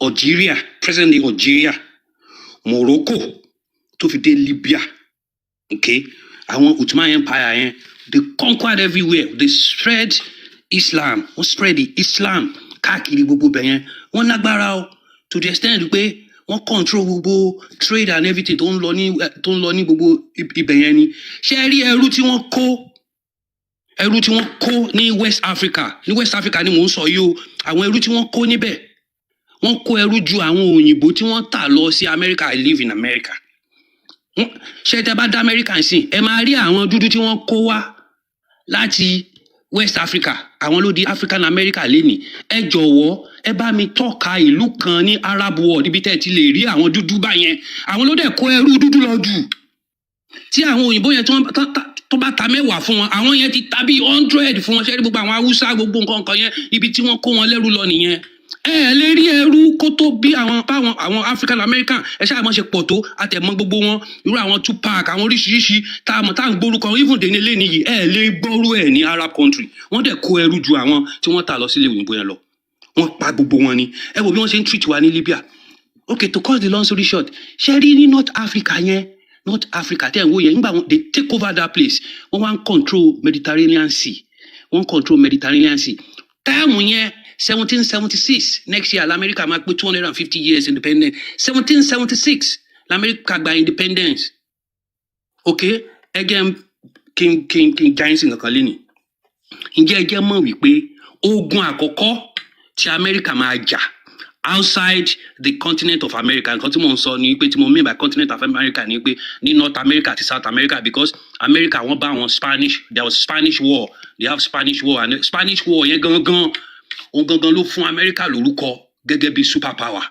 Algeria, present day Algeria, Morocco, tó fi dé Libya, okay? Àwọn Ottoman Empire yẹn, they conquered everywhere. They spread Islam, wọ́n spread the Islam káàkiri gbogbo bẹ̀ yẹn. Wọ́n lágbára o, to the extent pé wọ́n control gbogbo trade and everything tó ń lọ ní gbogbo ibẹ̀ yẹn ni. Ṣé ẹ rí ẹrú tí wọ́n kó, ẹrú tí wọ́n kó ní West Africa, ní West Africa ni mò ń sọ yìí o, àwọn ẹrú tí wọ́n kó níbẹ̀, wọ́n kó ẹrú ju àwọn òyìnbó tí wọ́n tà lọ sí America. I live in America. Ṣé tẹ bá dá America sí, ẹ máa rí àwọn dúdú tí wọ́n kó wá láti West Africa. Àwọn ló di African America lénìí. Ẹ jọ̀wọ́, ẹ bá mi tọ́ka ìlú kan ní Arab world ibi tẹ́ ẹ ti lè rí àwọn dúdú báyẹn. Àwọn ló dẹ̀ kó ẹrú dúdú lọ jù. Tí àwọn òyìnbó yẹn tí wọ́n tó bá ta 10 fún wọn, àwọn yẹn ti ta bíi 100 fún wọn. Ṣé rí gbogbo àwọn Haúsá, gbogbo nǹkan kan yẹn, ibi tí wọ́n kó wọn lẹ́rú lọ nìyẹn. Ẹ ẹ lè rí ẹrú kó tó bí àwọn báwọn àwọn African American. Ẹ ṣáà mọ̀ ṣe pọ̀ tó, àtẹ̀mọ́ gbogbo wọn, irú àwọn Tupac, àwọn oríṣiríṣi tá a mọ̀, tá à ń gbórúkọ even dé nílé nìyí. Ẹ lè gbọ́rú ẹ̀ ní Arab country. Wọ́n dẹ̀ kó ẹrú ju àwọn tí wọ́n tà lọ sílé òyìnbó yẹn lọ. Wọ́n pa gbogbo wọn ni. Ẹ wo bí wọ́n ṣe ń treat wa ní Libya. Okay, to cut the long story short, ṣe rí ní North Africa yẹn, North Africa tẹ́ ẹ̀ ń wò yẹn, nígbà wọn they take over that place, wọ́n wá ń control Mediterranean Sea. Wọ́n control Mediterranean Sea time yẹn, 1776. Next year lamẹ́ríkà máa pé 250 years independence. 1776 lamẹ́ríkà gba independence, okay? Ẹ jẹ́ kí n já yín sí nǹkan kan lénìí. Ǹjẹ́ ẹ jẹ́ mọ̀ wípé ogun àkọ́kọ́ tí Amẹ́ríkà máa jà outside the continent of America, nǹkan tí mò ń sọ ni pé, tí mo mean by continent of America ni pé ní North America àti South America, because America, wọ́n bá àwọn Spanish, there was Spanish War, they have Spanish War, and Spanish War yẹn gangan, òun gangan ló fún America lórúkọ gẹ́gẹ́ bí super power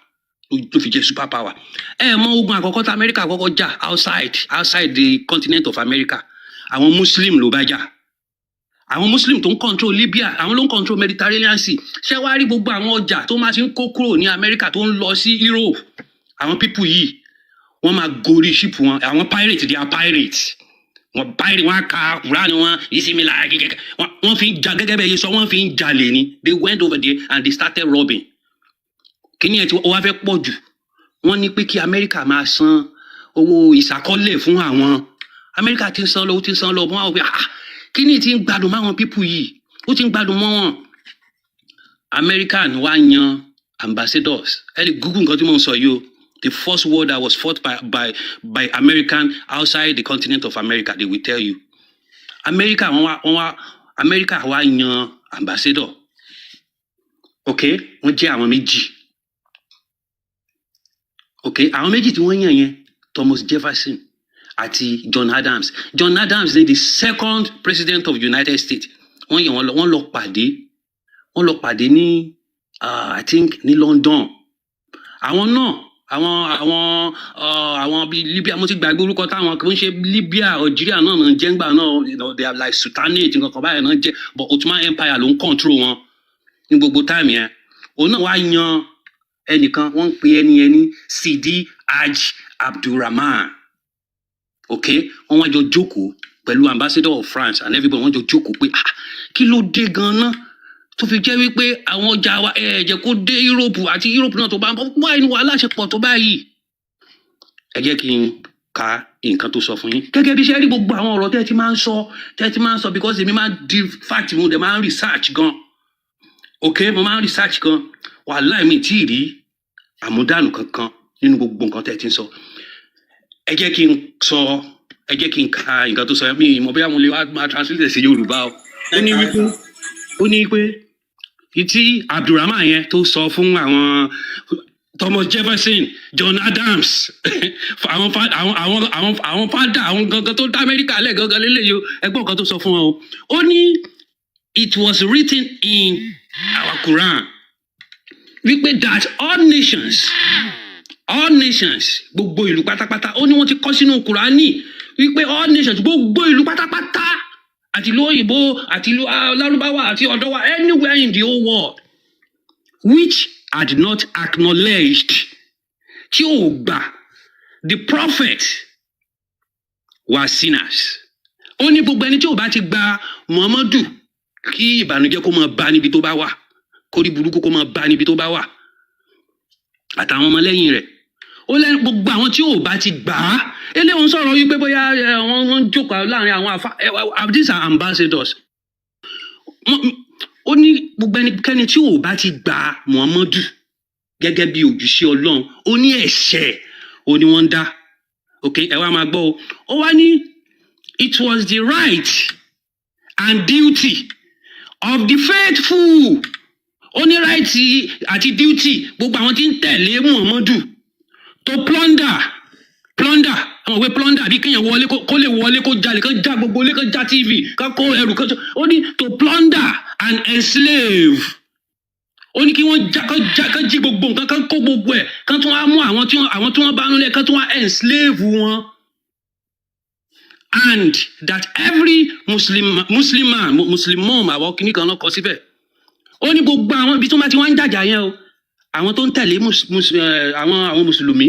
tó fi jẹ́ super power. Ẹ mọ ogun àkọ́kọ́ tí America kọ́kọ́ jà outside the continent of America, àwọn Muslim ló bá jà, àwọn Muslim tó ń control Libya, àwọn ló ń control Mediterranean Sea. Ṣé wàá rí gbogbo àwọn ọjà tó máa ti ń kó kúrò ní America tó ń lọ sí Europe, àwọn people yìí, wọ́n máa gorí ship wọn. Àwọn pirate, they are pirates. Wọ́n pirate, wọ́n á ka Quran wọn ìsinmi la kẹkẹ, wọ́n fi ń ja gẹ́gẹ́ bẹ́ẹ̀ yẹ sọ, wọ́n fi ń jalè ni. They went over there and they started robbing. Kíní ẹ̀ tí wọ́n wá fẹ́ pọ̀ jù, wọ́n ní pé kí Amẹ́ríkà máa san owó ìsàkọ́lẹ̀ fún àwọn. Amẹ́ríkà ti ń san lọ, ó ti ń san lọ. Wọ́n á wò pé, ah, kíní ti ń gbádùn máwọn people yìí, ó ti ń gbádùn mọ́ wọn. Amẹ́ríkà ni wàá yan ambassadors. Ẹ lè google nǹkan tí mò ń sọ yìí o. The first war that was fought by American outside the continent of America, they will tell you. America, wọ́n wá America wá yan ambassador, ok? Wọ́n jẹ́ àwọn méjì, ok? Àwọn méjì tí wọ́n yàn yẹn, Thomas Jefferson àti John Adams. John Adams ni the second president of United States. Wọ́n yàn wọ́n lọ, wọ́n lọ pàdé ní I think ní London. Àwọn náà, àwọn bíi Libya, mo ti gbàgbé orúkọ táwọn kò ń ṣe Libya, Algeria náà náà jẹ́ ńgbà náà. They are like sultanate, nǹkan kan báyìí náà jẹ́, but Ottoman Empire ló ń control wọn ní gbogbo time yẹn. Òun náà wá yan ẹnìkan, wọ́n ń pe ẹni yẹn ní Sidi Hajj Abdulrahman, ok? Wọ́n wá jọ jókòó pẹ̀lú ambassador of France and everybody. Wọ́n jọ jókòó pé, ah, kí ló dé gan-an tó fi jẹ́ wípé àwọn ọjà wa, ẹ jẹ́ kó dé Europe, àti Europe náà tó bá ń bọ̀ wá inú wàhálà ṣe pọ̀ tó báyìí? Ẹ jẹ́ kí n ka nǹkan tó sọ fún yín gẹ́gẹ́ bí iṣẹ́ rí gbogbo àwọn ọ̀rọ̀ tẹ́ ẹ ti máa ń sọ, tẹ́ ẹ ti máa ń sọ, because èmi máa ń di fact, mo dẹ̀ máa ń research gan, ok? Mo máa ń research gan. Wàhálà mi tí ì rí àmúdànù kankan nínú gbogbo nǹkan tẹ́ ẹ ti ń sọ. Ẹ jẹ́ kí n sọ, ẹ jẹ́ kí n ka nǹkan tó sọ. Mi ì mọ̀ bóyá mo lè wá máa translate sí Yorùbá o. Ó ní wípé ìtí Abdulrahman yẹn tó sọ fún àwọn Thomas Jefferson, John Adams, àwọn fa àwọn àwọn àwọn àwọn fada, àwọn gangan tó dá Amẹ́ríkà lẹ̀ gangan lélẹ́yìí o. Ẹgbọ́n nǹkan tó sọ fún wọn o. Ó ní it was written in our Quran wípé that all nations, all nations, gbogbo ìlú pátápátá. Ó ní wọ́n ti kọ sínú Kùránì wípé all nations, gbogbo ìlú pátápátá, àti ìlú òyìnbó, àti ìlú lárúbáwá, àti ọ̀dọ̀ wa, anywhere in the whole world which had not acknowledged, tí ò gbà, the prophet were sinners. Ó ní gbogbo ẹni tí ò bá ti gba Muhammadu, kí ìbànújẹ́ kó máa bá níbi tó bá wà, kórí burúkú kó máa bá níbi tó bá wà. àtàwọn ọmọlẹ́yìn rẹ̀. Ó lẹ́nu gbogbo àwọn tí ò bá ti gbà á. Eléyìí ń sọ̀rọ̀ wípé bóyá wọ́n ń jókòó láàrin àwọn àfa these are ambassadors. Ó ní gbogbo ẹnikẹ́ni tí ò bá ti gbà Muhammadu gẹ́gẹ́ bí òjíṣẹ́ Ọlọ́run, ó ní ẹ̀ṣẹ̀ ó ní wọ́n ń dá. Ok, ẹ wá máa gbọ́ o. Ó wá ní it was the right and duty of the faithful, ó ní right àti duty gbogbo àwọn tí ń tẹ̀lé Muhammadu, to plunder. Plunder, àwọn òwe plunder bí kéèyàn wọlé, kó lè wọlé, kó jalè, kó já gbogbo ilé, kó já TV, kó kó ẹrù kó. Ó ní to plunder and enslave. Ó ní kí wọ́n já, kó já, kó jí gbogbo nǹkan, kó kó gbogbo ẹ̀, kó tún wá mú àwọn tí wọ́n bá nílẹ̀, kó tún wá enslave wọn, and that every Muslim man, Muslim mom, àwọn kìnnì kan náà kọ síbẹ̀. Ó ní gbogbo àwọn ibi tí wọ́n bá ti wá ń jàjà yẹn o, àwọn tó ń tẹ̀lé àwọn mùsùlùmí,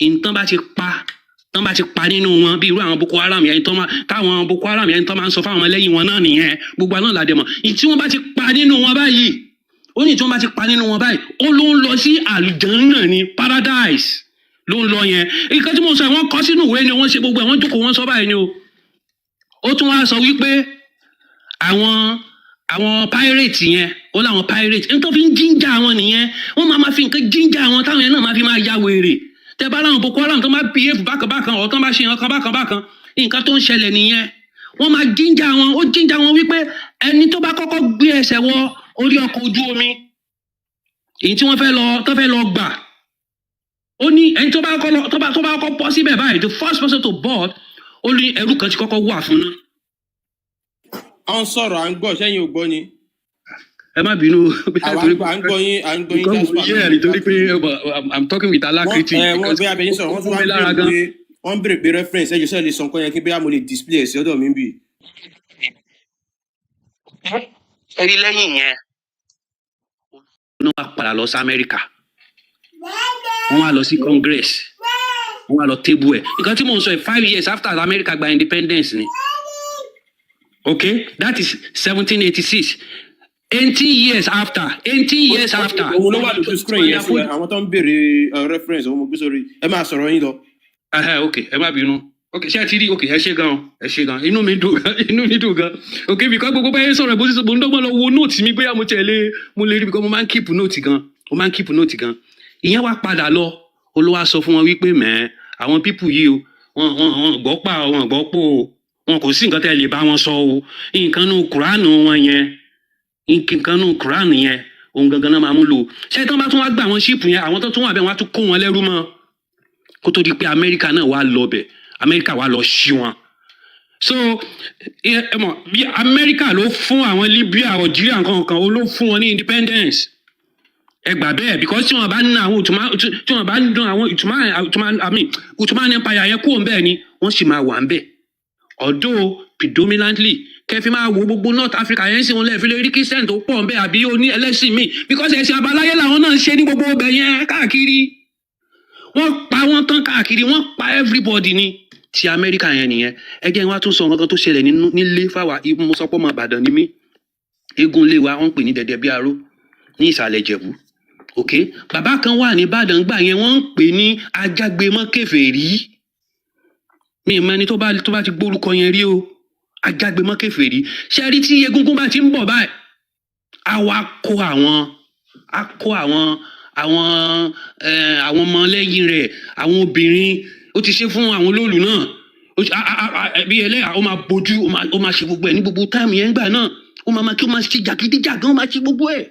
nǹkan bá ti pa, tán bá ti pa nínú wọn, bí irú àwọn Boko Haram yẹn tán máa, táwọn Boko Haram yẹn tán máa ń sọ fáwọn ọmọlẹ́yìn wọn náà nìyẹn. Gbogbo àná làdẹ mọ̀ ìyí tí wọ́n bá ti pa nínú wọn báyìí. Ó ní tí wọ́n bá ti pa nínú wọn báyìí, ó ló ń lọ sí àlùjánnà ní paradise ló ń lọ yẹn. Nǹkan tí mo sọ yìí, wọ́n kọ sínú ìwé ni, wọ́n ṣe gbogbo ẹ̀, wọ́n jókòó, wọ́n sọ báyìí ni o. Ó tún wá sọ wípé àwọn pirate yẹn, ó láwọn pirate nítorí fi ń jíjà wọn nìyẹn. Wọ́n máa ma fi nǹkan jíjà wọn, táwọn yẹn náà máa fi máa ya wèrè. Tẹ bá láwọn Boko Haram tó máa behave bákan bákan ọ̀, tó máa ṣe nǹkan bákan bákan, nǹkan tó ń ṣẹlẹ̀ nìyẹn. Wọ́n máa jíjà wọn. Ó jíjà wọn wípé ẹni tó bá kọ́kọ́ gbé ẹsẹ̀ wọ orí ọkọ̀ ojú omi èyí tí wọ́n fẹ́ lọ, tó fẹ́ lọ gbà, ó ní ẹni tó bá kọ́kọ́ lọ, tó bá kọ́kọ́ bọ́ síbẹ̀ báyìí, the first person to board, ó ní ẹrú kan ti kọ́kọ́ wà fún náà. À ń sọ̀rọ̀, à ń gbọ́, sẹ́yìn ò gbọ́ ni? Ẹ má bínú. Àwa à ń gbọ́ yín, à ń gbọ́ yín. Because mo Jasper. yé ẹ̀rí torí pé I'm talking with Wọ́n alacrity. ẹ wọ́n bí abẹ́yín sọ̀rọ̀, wọ́n tún Ó wá kún mi ń lára béèrè gan. pé, wọ́n ń béèrè pé reference ẹ jọ sẹ́ẹ̀ lè sọ nǹkan yẹn, kí bóyá mo lè display ẹ̀ sí ọ̀dọ̀ mi bì. Ẹ rí lẹ́yìn yẹn, wọ́n wá padà lọ sí Amẹ́ríkà, wọ́n wá lọ sí Congress, wọ́n wá lọ table ẹ̀. Nǹkan tí mò ń sọ yìí, 5 years after America gba independence ni. Okay, that is 1786. 18 years after, 18 years after. Òun ló wà lójú screen yẹn fún ẹ. Àwọn tó ń béèrè reference, òun mo gbé sórí. Ẹ máa sọ̀rọ̀ yín lọ. Ẹhẹ, ok, ẹ má bínú. Ok, ṣé ẹ ti rí? Ok, ẹ ṣé gan, ẹ ṣé gan. Inú mi dùn gan, inú mi dùn gan. Ok, because gbogbo báyẹn sọ̀rọ̀, bó ti sọ, mo ń dọ́gbọ́n lọ wo note mi bóyá mo tẹ̀lé, mo lè rí, because mo máa ń keep note gan, mo máa ń keep note gan. Ìyẹn wá padà lọ, olówó sọ fún wọn wípé mẹ́ẹ̀ àwọn people yìí o, wọn gbọ́ pa, wọn gbọ́ pò o, wọn kò sí nǹkan tẹ́ lè bá wọn sọ o. Nǹkan nù Kùránù wọn yẹn, nǹkan nù Kùránù yẹn, ohun gangan náà máa mú lò. Ṣé tí wọ́n bá tún wá gbà àwọn ship yẹn, àwọn tó tún wà bẹ́ẹ̀, wọ́n á tún kó wọn lẹ́rú mọ́, kó tó di pé Amẹ́ríkà náà wá lọ bẹ̀, Amẹ́ríkà wá lọ ṣí wọn. So ẹ mọ̀ bí Amẹ́ríkà ló fún àwọn Libya, Algeria, nǹkan kan, ó ló fún wọn ní independence. Ẹ gbà bẹ́ẹ̀, because tí wọ́n bá ń na àwọn Ottoman, tí wọ́n bá ń dán àwọn Ottoman, I mean Ottoman Empire yẹn kúrò ńbẹ̀ ni, wọ́n sì máa wà ńbẹ̀. Although predominantly, kẹfí máa wo gbogbo North Africa yẹn sì, wọn lẹ́ẹ̀fi lè rí Christian tó pọ̀ ńbẹ̀ àbí oní ẹlẹ́sìn míì, because ẹ̀sìn àbáláyé làwọn náà ń ṣe ní gbogbo ọbẹ̀ yẹn káàkiri. Wọ́n pa wọ́n tán káàkiri, wọ́n pa everybody ní ti Amẹ́ríkà yẹn nìyẹn. Ẹ jẹ́ wá tún sọ nǹkan tó ṣẹlẹ̀ nínú nílé fáwa. Mo sọ pé ọmọ Ìbàdàn ni mí. Eégún ilé wa, wọ́n ń pè ní Dẹ̀dẹ̀ bí aró ní ìsàlẹ̀ Ìjẹ̀bú. Ok, bàbá kan wà ní Ìbàdàn gbà yẹn, wọ́n ń pè ní Ajágbémọ́ Kèfèrí. Mi ì mọ ẹni tó bá ti gbórúkọ yẹn rí o. Ajágbémọ́ Kèfèrí, ṣe rí tí egúngún bá ti ń bọ̀ báyìí, á wá kó àwọn, á kó àwọn ọmọlẹ́yìn rẹ̀, àwọn obìnrin. Ó ti ṣe fún àwọn olóòlù náà. Ó ti bí ẹlẹ́yà, ó máa bójú, ó máa ṣe gbogbo ẹ̀ ní gbogbo time yẹn gbà náà. Ó máa máa kí, ó máa ṣe jàgídíjàgan, ó máa ṣe gbogbo ẹ̀.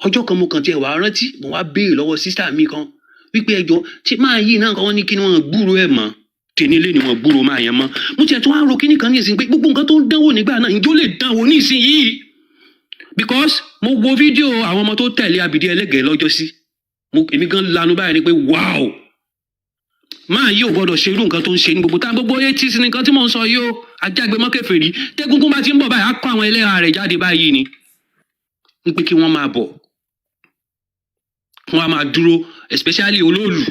Ọjọ́ kan, mo kàn tiẹ̀ wá rántí, mo wá béèrè lọ́wọ́ sister mi kan wípé ẹjọ́ tí máa yí náà kan, wọ́n ní kí ni wọ́n gbúrò ẹ̀ mọ́ tẹ̀nílé ni wọ́n gbúrò máa yẹn mọ́. Mo tiẹ̀ tún wá ro kíní kan ní ìsìn pé gbogbo nǹkan tó ń dánwò nígbà náà, ǹjọ́ lè dánwò ní ìsìn yìí? Because mo wo fídíò àwọn ọmọ tó tẹ̀lé Abìdí Ẹlẹ́gẹ̀ẹ́ lọ́jọ́ sí, mo èmi gan lanu báyìí ni pé wow, máa yí ò gbọdọ̀ ṣe irú nǹkan tó ń ṣe ní gbogbo tá gbogbo eighties. Nǹkan tí mò ń sọ yìí o, Ajágbe mọ́ Kèfèrí, tẹ́gúngún bá ti ń bọ̀ báyìí, á kó àwọn ẹlẹ́ra rẹ̀ jáde báyìí ni ń pé kí wọ́n máa bọ̀, kí wọ́n á máa dúró, especially olóòlù.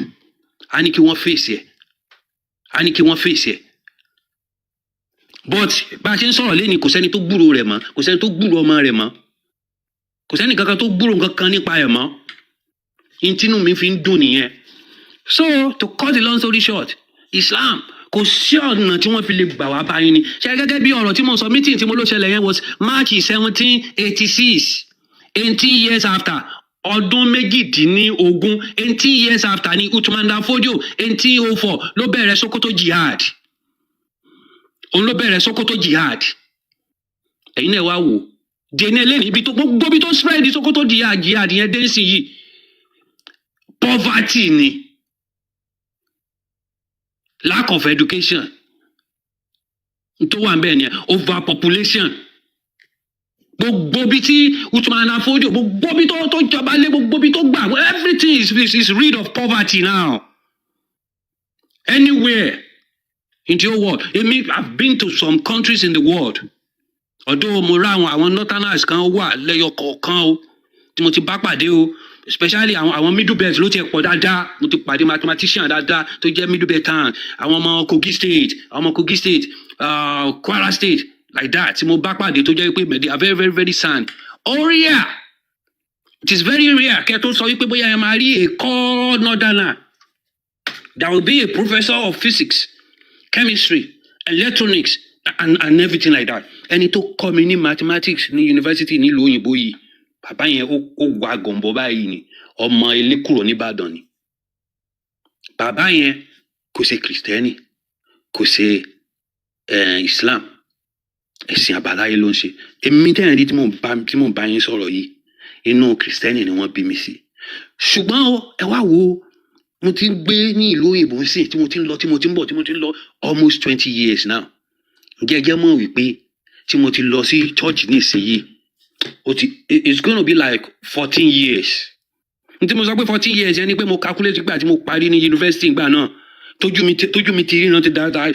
Á ní kí wọ́n fèsì ẹ̀, á ní kí wọ́n fèsì ẹ̀. But bá a ṣe ń sọ̀rọ̀ lẹ́ni, kò sẹ́ni tó gbúrò rẹ̀ mọ́, kò sẹ́ni tó gbúrò ọmọ rẹ̀ mọ́, kò sẹ́ni kankan tó gbúrò nǹkan kan nípa ẹ̀ mọ́. Ìtinú mi fi ń dùn nìyẹn. So to cut the long story short, Islam, kò sí ọ̀nà tí wọ́n fi lè gbà wá báyìí ni ṣe. Gẹ́gẹ́ bí ọ̀rọ̀ tí mo sọ, meeting tí mo ló ṣẹlẹ̀ yẹn was March 1786, 18 years after, ọdún 18, 18 years after ni Uthman Dan Fodio, 1804, ló bẹ̀rẹ̀ Sokoto Jihad. Òun ló bẹ̀rẹ̀ Sokoto Jihad. Ẹ̀yin náà wá wò dèní eléyìí, ibi tó gbogbo ibi tó spread Sokoto Jihad yẹn dé sí yìí, poverty ni, lack of education tó wà bẹ́ẹ̀ ni, overpopulation. Gbogbo bí tí Uthman Dan Fodio, gbogbo bí tó jọba lé, gbogbo bí tó gbà, everything is rid of poverty now. Anywhere in the whole world, èmi, I've been to some countries in the world, although mo rá àwọn northerners kan wà lẹ́yọ kọ̀ọ̀kan o tí mo ti bá pàdé o, especially àwọn Middle Belt ló ti pọ̀ dáadáa. Mo ti pàdé mathematician dáadáa tó jẹ́ Middle Belt town, àwọn ọmọ Kogi State, àwọn ọmọ Kogi State, Kwara State like that, tí mo bá pàdé tó jẹ́ pé they are very, very, very sound. Ó rare, it is very rare kẹ́ ẹ tó sọ wípé bóyá ẹ máa rí a core northerner that will be a professor of physics, chemistry, electronics and everything like that. Ẹni tó kọ́ mi ní mathematics ní university nílùú òyìnbó yìí, bàbá yẹn, ó wà gọ̀ǹbọ̀ báyìí ni, ọmọ Elékùrọ̀ nìbàdàn ni bàbá yẹn. Kò ṣe Kìrìsìtẹ́nì, kò ṣe Islam, ẹ̀sìn àbáláyé ló ń ṣe. Èmi tẹ́yìn rí tí mò ń bá yín sọ̀rọ̀ yìí, inú Kìrìsìtẹ́nì ni wọ́n bí mi sí. Ṣùgbọ́n o, ẹ wá wo, mo ti ń gbé ní ìlú òyìnbó sí, tí mo ti ń lọ, tí mo ti ń bọ̀, tí mo ti ń lọ, almost 20 years now. Ǹjẹ́ ẹ jẹ́ mọ̀ wípé tí mo ti lọ sí church nísìnyí, ó ti, it's gonna be like 14 years. N tí mo sọ pé 14 years yẹn ni pé mo calculate gbà tí mo parí ní university gbà náà, tójú mi ti ríran ti dáadáa.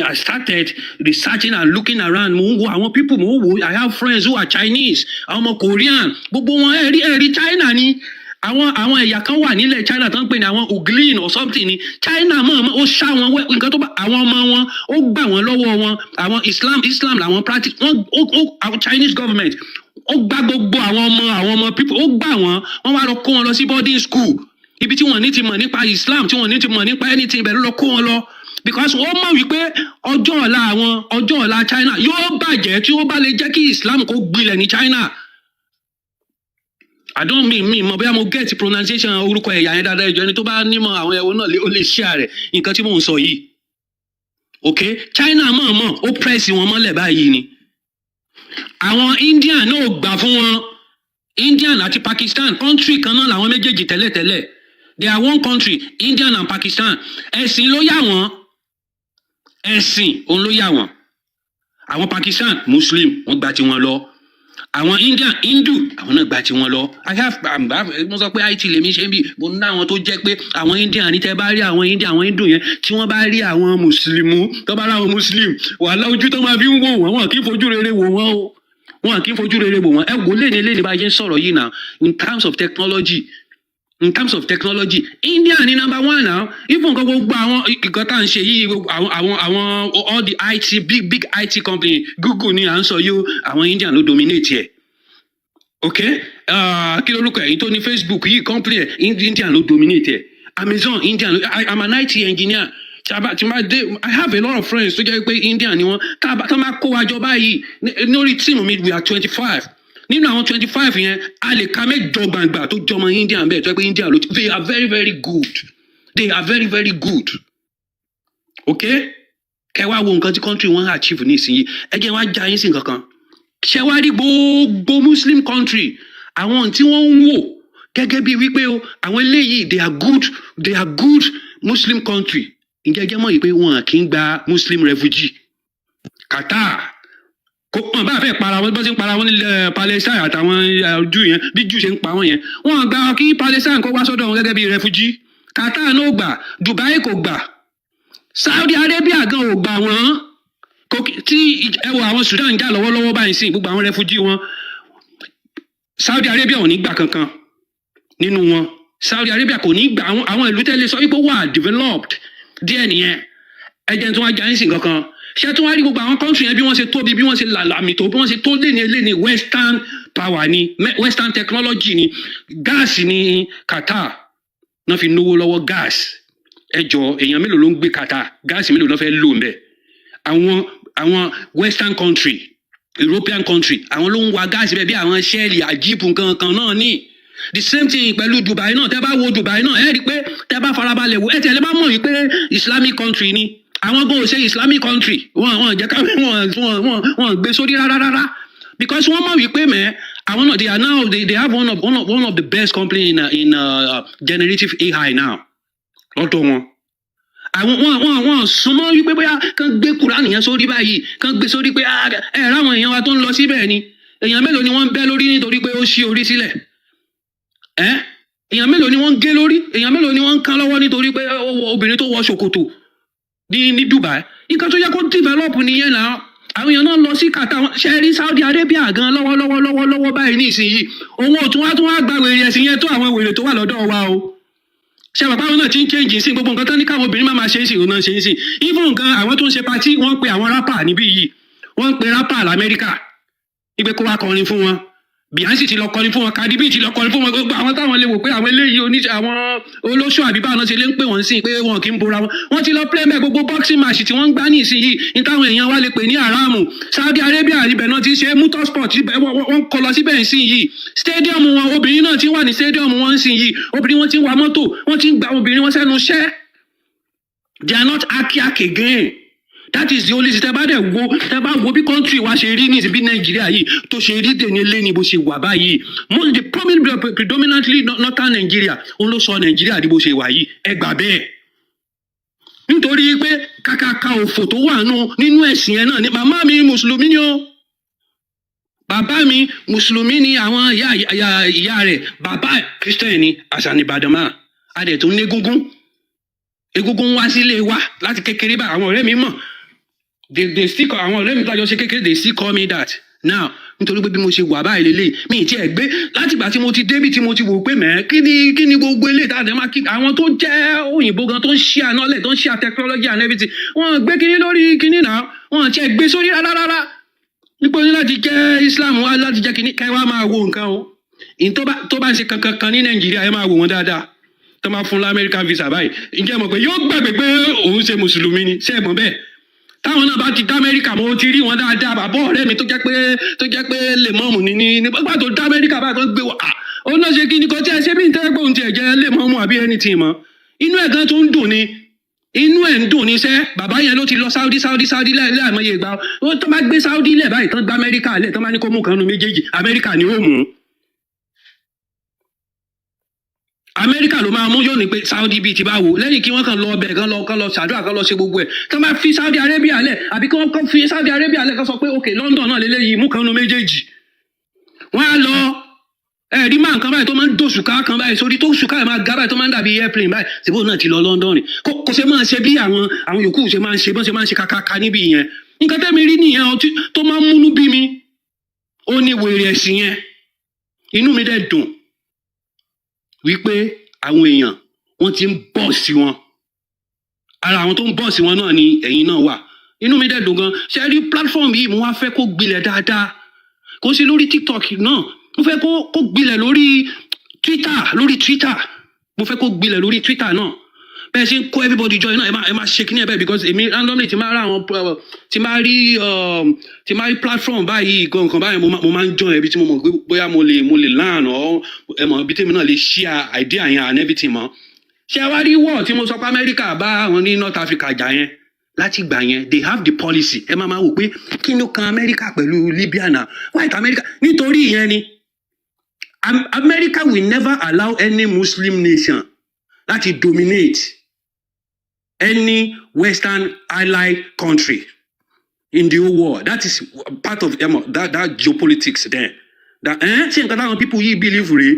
I started researching and looking around. Mo ń wo àwọn people, mo ń wo, I have friends who are Chinese, àwọn ọmọ Korean, gbogbo wọn. Ẹ̀rí China ni àwọn ẹ̀yà kan wà nílẹ̀ China tó ń pè ní àwọn Uglin or something ni. China mọ̀ mọ̀ ó ṣá wọn wẹ́ nǹkan tó bá àwọn ọmọ wọn, ó gbà wọ́n lọ́wọ́ wọn. Àwọn Islam làwọn practice wọn. Ó àwọn Chinese government, ó gbá gbogbo àwọn ọmọ people, ó gbà wọ́n, wọ́n wá lọ kó wọn lọ sí boarding school, ibi tí wọ́n ní ti mọ̀ nípa Islam, tí wọ́n ní ti mọ̀ nípa anything. Ibẹ̀ ló lọ kó wọn lọ because ó mọ̀ wípé ọjọ́ ọ̀la àwọn, ọjọ́ ọ̀la China yóò bàjẹ́ tí ó bá lè jẹ́ kí Islam kó gbilẹ̀ ní China. I don't mean mi mọ̀ bóyá mo get pronunciation orúkọ ẹ̀yà yẹn dáadáa. Ìjọ ẹni tó bá nímọ̀ àwọn ẹ̀wọ̀n náà ó lè share rẹ̀, nǹkan tí mò ń sọ yìí. Ok, China mọ̀ọ́mọ̀ ó press wọn mọ́lẹ̀ báyìí ni. Àwọn India náà ò gbà fún wọn. Indian àti Pakistan, country kan náà làwọn méjèèjì tẹ́lẹ̀tẹ́lẹ̀. They are one country, Indian and Pakistan. Ẹ̀sìn ló yà wọ́n, ẹ̀sìn òun ló yà wọ́n. Àwọn Pakistan, Muslim, wọ́n gba tiwọn lọ. Àwọn Indian, Hindu, àwọn náà gba tiwọn lọ. I have mo sọ pé IT lèmi ṣe ń bì. Mo ní àwọn tó jẹ́ pé àwọn Indian ní, tẹ́ bá rí àwọn Indian, àwọn Hindu yẹn, tí wọ́n bá rí àwọn Mùsùlùmí, tó bá rí àwọn Muslim, wàhálà, ojú tó máa fi ń wò wọ́n, wọn kì í fojú rere wò wọ́n o, wọn kì í fojú rere wò wọ́n. Ẹ wò léni léni bá a ṣe ń sọ̀rọ̀ yìí náà, in terms of technology, India ní number one now. Even nǹkan gbogbo àwọn nǹkan tá à ń ṣe yìí, gbogbo àwọn all the IT, big big IT company, Google ni à ń sọ yìí o, àwọn Indian ló dominate ẹ̀. Ok, kí lorúkọ ẹ̀yìn tó ní Facebook yìí, company ẹ̀, Indian ló dominate ẹ̀. Amazon, Indian ló. I'm an IT engineer. Tí a bá tí ma dé, I have a lot of friends tó jẹ́ pé Indian ni wọ́n. Tá a bá tá a máa kó wa jọ báyìí lórí team mi, we are 25. Nínú àwọn 25 yẹn, a lè ka mẹ́jọ gbàngbà tó jọmọ Indian bẹ́ẹ̀, tó jẹ́ pé Indian ló. They are very, very good. They are very, very good. Ok, kẹ wá wo nǹkan tí country wọn achieve nísìnyí. Ẹ jẹ́ wá já yín sí nǹkan kan. Ṣé wá rí gbogbo Muslim country, àwọn tí wọ́n ń wò gẹ́gẹ́ bíi wípé o, àwọn eléyìí, they are good, they are good Muslim country, ǹjẹ́ ẹ jẹ́ mọ̀ yìí pé wọn kì í gba Muslim refugee? Qatar kò wọn bá fẹ́ para wọn, bá ṣe ń para wọn nílẹ̀ Palestine àtàwọn Júù yẹn, bí Júù ṣe ń pa wọn yẹn, wọn gba kí Palestine kó wá sọ́dọ̀ wọn gẹ́gẹ́ bí refugee. Qatar náà ò gbà, Dubai kò gbà, Saudi Arabia gan ò gbà wọ́n. Tí ẹ wo àwọn Sudan jà lọ́wọ́lọ́wọ́ báyìí sí, gbogbo àwọn refugee wọn, Saudi Arabia ò ní gbà kankan nínú wọn. Saudi Arabia kò ní gbà. Àwọn ìlú tẹ́lẹ̀ sọ wípé wà developed díẹ̀ nìyẹn. Ẹ jẹ́ tí wọ́n já ń sìn kankan. Ṣé tí wọ́n rí gbogbo àwọn country yẹn, bí wọ́n ṣe tóbi, bí wọ́n ṣe làlàmì tó, bí wọ́n ṣe tó léni léni, western power ni, western technology ni, gáàsì ni Qatar. Náà fi náwó lọ́wọ́ gas. Ẹ jọ, èèyàn mélòó ló ń gbé Qatar? Gas mélòó ló fẹ́ lò ń bẹ̀? Àwọn western country, European country, àwọn ló ń wa gas bẹ́ẹ̀, bí àwọn Shell, Agip, nǹkan kan náà ní. The same thing pẹ̀lú Dubai náà. Tẹ́ bá wo Dubai náà, ẹ rí i pé tẹ́ bá farabalẹ̀ wo, ẹ tẹ̀lé bá mọ̀ wípé Islamic country ni. Àwọn gan ò ṣe Islamic country. Wọn jẹ́ ká wọn gbé sórí rárá rárá, because wọ́n mọ̀ wípé mẹ́ àwọn náà, they are now they have one of the best company in generative AI now lọ́dọ̀ wọn. Àwọn wọn súnmọ́ wípé bóyá kán gbé Kúránì yẹn sórí báyìí, kán gbé sórí pé, ah, ẹ ráwọn èèyàn wa tó ń lọ síbẹ̀ ni. Èèyàn mélòó ni wọ́n ń bẹ́ lórí nítorí pé ó ṣí orí sílẹ̀? Ẹ èèyàn mélòó ni wọ́n ń gé lórí? Èèyàn mélòó ni wọ́n ń kán lọ́wọ́ nítorí pé obìnrin tó wọ ṣòkòtò ní Dubai? Nǹkan tó yẹ kó develop nìyẹn náà. Àwọn èèyàn náà lọ sí Qatar. Ṣe rí Saudi Arabia gan lọ́wọ́lọ́wọ́ lọ́wọ́lọ́wọ́ báyìí ní ìsinyìí, òun ò tún wá tún wá gba wèrè ẹ̀sìn yẹn tó àwọn wèrè tó wà lọ́dọ̀ wa o. Ṣe bàbá wọn náà ti ń change sí gbogbo nǹkan tán ní káwọn obìnrin máa ṣe é sí, òun náà ṣe é sí. Even gan, àwọn tó ń ṣe party, wọ́n ń pe àwọn rapper níbí yìí, wọ́n ń pe rapper lamẹ́ríkà wípé kó wá kọrin fún wọn. Beyonce ti lọ kọrin fún wọn, Cardi B ti lọ kọrin fún wọn. Gbogbo àwọn táwọn lè wò pé àwọn eléyìí oníṣẹ́, àwọn olóṣù àbí báwọn ṣe lè ń pè wọ́n sí pé wọn kì í bora wọn, wọ́n ti lọ play mẹ́. Gbogbo boxing match tí wọ́n ń gbá ní ìsinyìí ní táwọn èèyàn wa lè pè ní haramu, Saudi Arabia ibẹ̀ náà ti ṣe. Motorsport ibẹ̀ wọ́n kọ lọ síbẹ̀ ìsinyìí. Stadium wọn, obìnrin náà ti wà ní stadium wọn ìsinyìí. Obìnrin wọn ti ń wa mọ́tò, wọ́n ti ń gba obìnrin wọn sẹ́nu iṣẹ́. They are not archaic again. That is the only thing. Tẹ bá dẹ̀ wo, tẹ bá wo bí country wa ṣe rí ní ìsìn, bí Nàìjíríà yìí tó ṣe rí dèní lé ní bó ṣe wà báyìí, most the prominent, predominantly northern Nigeria, òun ló sọ Nàìjíríà di bó ṣe wà yìí. Ẹ gbà bẹ́ẹ̀, nítorí pé kàkàkà òfò tó wà nínú ẹ̀sìn yẹn náà ni. Màmá mi mùsùlùmí ni ó, bàbá mi mùsùlùmí ni, àwọn ìyá rẹ̀, bàbá ẹ̀ Christian ni. Àṣà ní Ìbàdàn máa a dẹ̀ tún ní egúngún. Egúngún wá sílé wa láti kékeré bá àwọn ọ̀rẹ́ mi mọ̀. They still call, àwọn ọ̀rẹ́ mi tájọ ṣe kékeré, they still call me that now, nítorí pé bí mo ṣe wà báyìí lélẹ̀, mi ì tiẹ̀ gbé látìgbà tí mo ti débì tí mo ti wò pé mẹ́, kí ni gbogbo eléyìí tá a dẹ̀ máa kí àwọn tó jẹ́ òyìnbó gan tó ń ṣí knowledge, tó ń ṣí technology and everything, wọ́n gbé kíní lórí kíní náà, wọ́n tiẹ̀ gbé sórí rárá rárá nípa ní láti jẹ́ Islam wá láti jẹ́ kíní. Ká wá máa wo nǹkan o. Ìyẹn tó bá ń ṣe kankan kan ní Nàìjíríà, ẹ máa wò wọ́n dáadáa. Tó máa fún lamẹ́ríkà visa báyìí, ǹjẹ́ mọ̀ pé yóò gbàgbé pé òun ṣe mùsùlùmí ni? Ṣé ẹ mọ̀ bẹ́ẹ̀? Táwọn náà bá ti dá Amẹ́ríkà, mo ti rí wọn dáadáa. Bàbá ọ̀rẹ́ mi tó jẹ́ pé lè mọ́ọ̀mù ní nígbà tó dá Amẹ́ríkà báyìí tó gbé wá, òun náà ṣe kí ni kò tí ẹ ṣe bí n tẹ́ pé òun tiẹ̀ jẹ́ lè mọ́ọ̀mù àbí anything mọ́. Inú ẹ̀ gan tó ń dùn ni, inú ẹ̀ ń dùn ní sẹ́. Bàbá yẹn ló ti lọ Saudi, Saudi, Saudi láìmọye ìgbà. Ó tó bá gbé Saudi lẹ̀ báyìí tán, gbé Amẹ́ríkà lẹ̀, tán bá ní kó mú kan nu méjèèjì, Amẹ́ríkà ni ó mú. Amẹ́ríkà ló máa mú. Yóò ní pé Saudi bíi ti báwo? Lẹ́yìn kí wọ́n kàn lọ ọbẹ̀ kan lọ, kàn lọ ṣàdúrà, kan lọ ṣe gbogbo ẹ̀, kí wọ́n bá fi Saudi Arabia lẹ̀, àbí kí wọ́n kàn fi Saudi Arabia lẹ̀, kán sọ pé ok, London náà lélẹ́yìí, mú kan nu méjèèjì. Wọ́n á lọ ẹ̀rí máa nǹkan báyìí tó máa ń dòṣùká kan báyìí sórí, tó ṣùká ẹ̀ máa ga báyìí, tó máa ń dàbí airplane báyìí. Síbò náà ti lọ London ni kò ṣe máa ṣe bí àwọn yòókù ṣe máa ń ṣe, bọ́n ṣe máa ń ṣe kàkàkà níbí yẹn. Nǹkan tẹ́mi rí nìyẹn tó máa ń múnú bí mi, ó ní wèrè ẹ̀sìn yẹn. Inú mi dẹ̀ dùn wípé àwọn èèyàn wọ́n ti ń bọ̀ sí wọn. Ara àwọn tó ń bọ̀ sí wọn náà ni ẹ̀yin náà wà. Inú mi dẹ̀ dùn gan. Ṣe rí platform yìí, mo wá fẹ́ kó gbilẹ̀ dáadáa, kó sí lórí TikTok náà, mo fẹ́ kó gbilẹ̀ lórí Twitter. Lórí Twitter, mo fẹ́ kó gbilẹ̀ lórí Twitter náà. Bẹ́ẹ̀ ṣe ń kó everybody join náà, ẹ máa ṣe kíní ẹ bẹ́ẹ̀, because èmi randomly ti máa rí àwọn ti máa rí platform báyìí nǹkan báyìí, mo máa ń join ibi tí mo mọ̀ pé bóyá mo lè learn or ẹ mọ̀ ibi tí èmi náà lè share idea yẹn and everything mọ́. Ṣé ẹ wá rí war tí mo sọ pé Amẹ́ríkà bá àwọn ní North Africa jà yẹn, láti gbà yẹn they have the policy. Ẹ máa máa wò pé kí ló kan Amẹ́ríkà pẹ̀lú Libya náà, white America? Nítorí ìyẹn ni America will never allow any Muslim nation láti dominate any Western allied country in the whole world. That is part of that geopolitics there. That ṣé nǹkan táwọn people yìí believe rèé?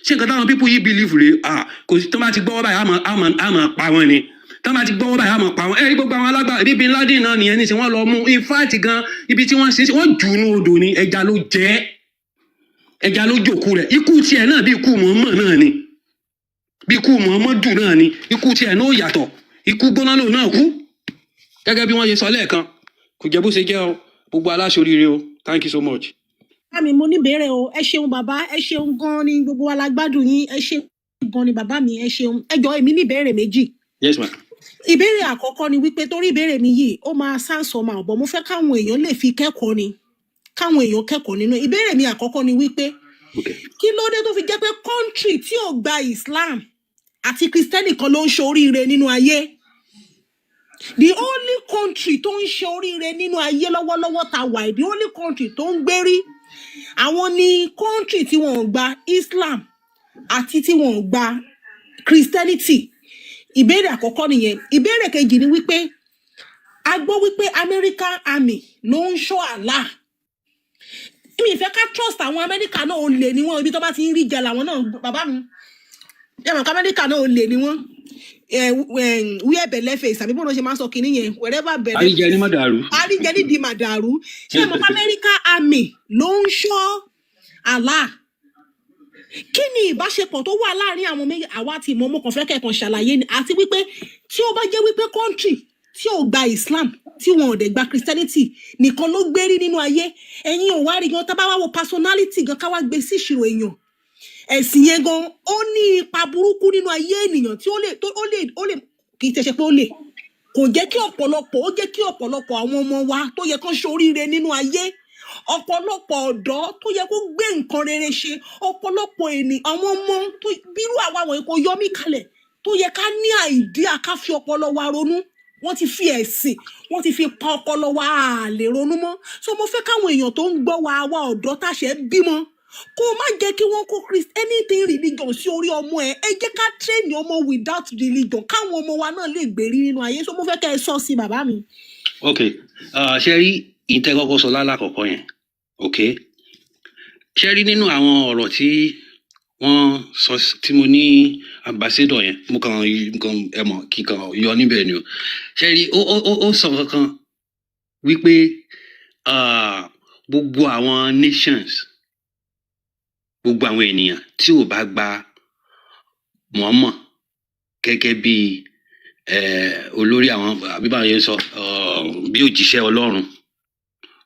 Ṣé nǹkan táwọn people yìí believe rèé? Ah, kò sí, tó bá ti gbọ́wọ́ báyìí, àmọ́ pa wọ́n ni. Tó bá ti gbọ́wọ́ báyìí, àmọ́ pa wọ́n. Ẹ rí gbogbo àwọn alágbà ibi Bin Laden náà nìyẹn nísìnyí. Wọ́n lọ mú, in fact gan, ibi tí wọ́n sin sí, wọ́n jù ú ní odò ni, ẹja ló jẹ́, ẹja ló jòkú rẹ̀. Ikú tiẹ̀ náà bí ikú Muhammad náà ni, bí ikú Muhammadu náà ni. Ikú tiẹ̀ náà ó yàtọ̀, ikú gbóná lòun náà kú, gẹ́gẹ́ bí wọ́n ṣe sọ lẹ́ẹ̀kan. Kò jẹ́ bó ṣe jẹ́ o. Gbogbo aláṣoríire o. Thank you so much. Bá mi, mo ní ìbéèrè o. Ẹ ṣeun bàbá, ẹ ṣeun gan ni. Gbogbo wa la gbádùn yín. Ẹ ṣe. Gan ni, bàbá mi, ẹ ṣeun. Ẹ jọ, èmi ní ìbéèrè méjì. Yes, ma. Ìbéèrè àkọ́kọ́ ni wípé, torí ìbéèrè mi yìí, ó máa sáǹsọ máa bọ̀, mo fẹ́ káwọn èèyàn lè fi kẹ́kọ̀ọ́ ni, káwọn èèyàn kẹ́kọ̀ọ́ nínú ẹ̀. Ìbéèrè mi àkọ́kọ́ ni wípé, kí ló dé tó fi jẹ́ pé country tí ò gba Islam àti Kristẹni kan ló ń ṣe oríire nínú ayé? The only country tó ń ṣe oríire nínú ayé lọ́wọ́lọ́wọ́ ta wà, the only country tó ń gbérí, àwọn ni country tí wọn ò gba Islam àti tí wọn ò gba Christianity. Ìbéèrè àkọ́kọ́ nìyẹn. Ìbéèrè kejì ni wípé, a gbọ́ wípé American Army ló ń ṣọ́ Allah. Mi ì fẹ́ ká trust àwọn Amẹ́ríkà náà, olè ni wọ́n. Ibi tó bá ti ń rí jẹ làwọn náà. Bàbá mi, ẹ mọ̀ ká Amẹ́ríkà náà, olè ni wọ́n. Where belle face, àbí bọ́n ṣe máa ń sọ kinní yẹn, wherever belle Àríjẹ ní mọ̀dàrú. Àríjẹ nídìí màdàrú. Ṣé ẹ mọ̀ pé America Army ló ń ṣọ́ Allah? Kí ni ìbáṣepọ̀ tó wà láàrin àwọn méjì? Àwa ti mọ̀, mo kàn fẹ́ kẹ́kàn ṣàlàyé ni. Àti wípé tí ó bá jẹ́ wípé country tí ò gba Islam, tí wọn ò dẹ̀ gba Christianity nìkan ló gbérí nínú ayé, ẹ̀yin ò wá rí gan, tá bá wá wo personality gan, ká wá gbé sí ìṣirò èèyàn, ẹ̀sìn yẹn gan, ó ní ipa burúkú nínú ayé ènìyàn tí ó lè tó ó lè kì í ṣe pé ó lè kò jẹ́ kí ọ̀pọ̀lọpọ̀, ó jẹ́ kí ọ̀pọ̀lọpọ̀ àwọn ọmọ wa tó yẹ kán ṣoríire nínú ayé, ọ̀pọ̀lọpọ̀ ọ̀dọ́ tó yẹ kó gbé nǹkan rere ṣe, ọ̀pọ̀lọpọ̀ ènìyàn, àwọn ọmọ tó bírú àwa wọ̀nyí kò yọ mí kalẹ̀, tó yẹ ká ní idea, ká fi ọpọlọ wa ronú, wọ́n ti fi ẹ̀sìn, wọ́n ti fi pa ọpọlọ wa, a lè ronú mọ́. So mo fẹ́ káwọn èèyàn tó ń gbọ́ wa, àwa ọ̀dọ́ táṣẹ bímọ, kó má jẹ́ kí wọ́n kó Christ anything religion sí orí ọmọ ẹ. Ẹ jẹ́ ká train ọmọ without religion, káwọn ọmọ wa náà lè gbèrí nínú ayé. So mo fẹ́ kẹ́ ẹ sọ sí, bàbá mi. Ok, ṣe rí ìtẹ́ kọ́kọ́ sọ lálàkọ́kọ́ yẹn. Ok, ṣe rí nínú àwọn ọ̀rọ̀ tí wọ́n sọ tí mo ní ambassador yẹn, mo kàn ẹ mọ̀ kí n kàn yọ níbẹ̀ ni o. Ṣe rí, ó sọ kankan wípé gbogbo àwọn nations, gbogbo àwọn ènìyàn tí ò bá gba Muhammad gẹ́gẹ́ bí olórí àwọn, àbí báwọn yẹn sọ, bí òjíṣẹ́ Ọlọ́run,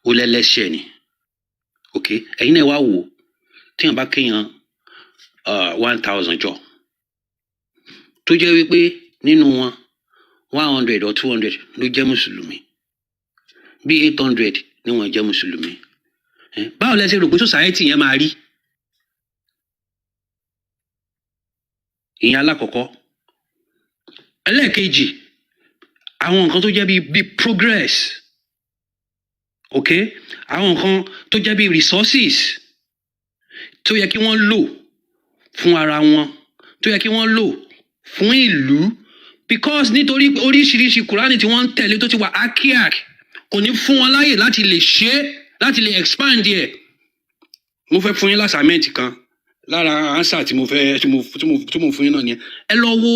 ó lẹ́lẹ́ṣẹ̀ ni. Ok, ẹ̀yin náà wá wò ó, téèyàn bá kéèyàn 1,000 jọ, tó jẹ́ wípé nínú wọn 100 or 200 ló jẹ́ mùsùlùmí, bí 800 ni wọ́n jẹ́ mùsùlùmí. Báwo lẹ ṣe rò pé society yẹn máa rí? Ìyẹn alákọ̀ọ́kọ́. Ẹlẹ́ẹ̀kejì, àwọn nǹkan tó jẹ́ bíi progress, ok, àwọn nǹkan tó jẹ́ bíi resources tó yẹ kí wọ́n lò fún ara wọn, tó yẹ kí wọ́n lò fún ìlú, because nítorí oríṣiríṣi Kùránì tí wọ́n ń tẹ̀lé tó ti wà archaic, kò ní fún wọn láyè láti lè ṣe é, láti lè expand ẹ̀. Mo fẹ́ fún yín l'assignment kan. Lára answer tí mo fẹ́ tí mo fún yín náà nìyẹn. Ẹ lọ wo,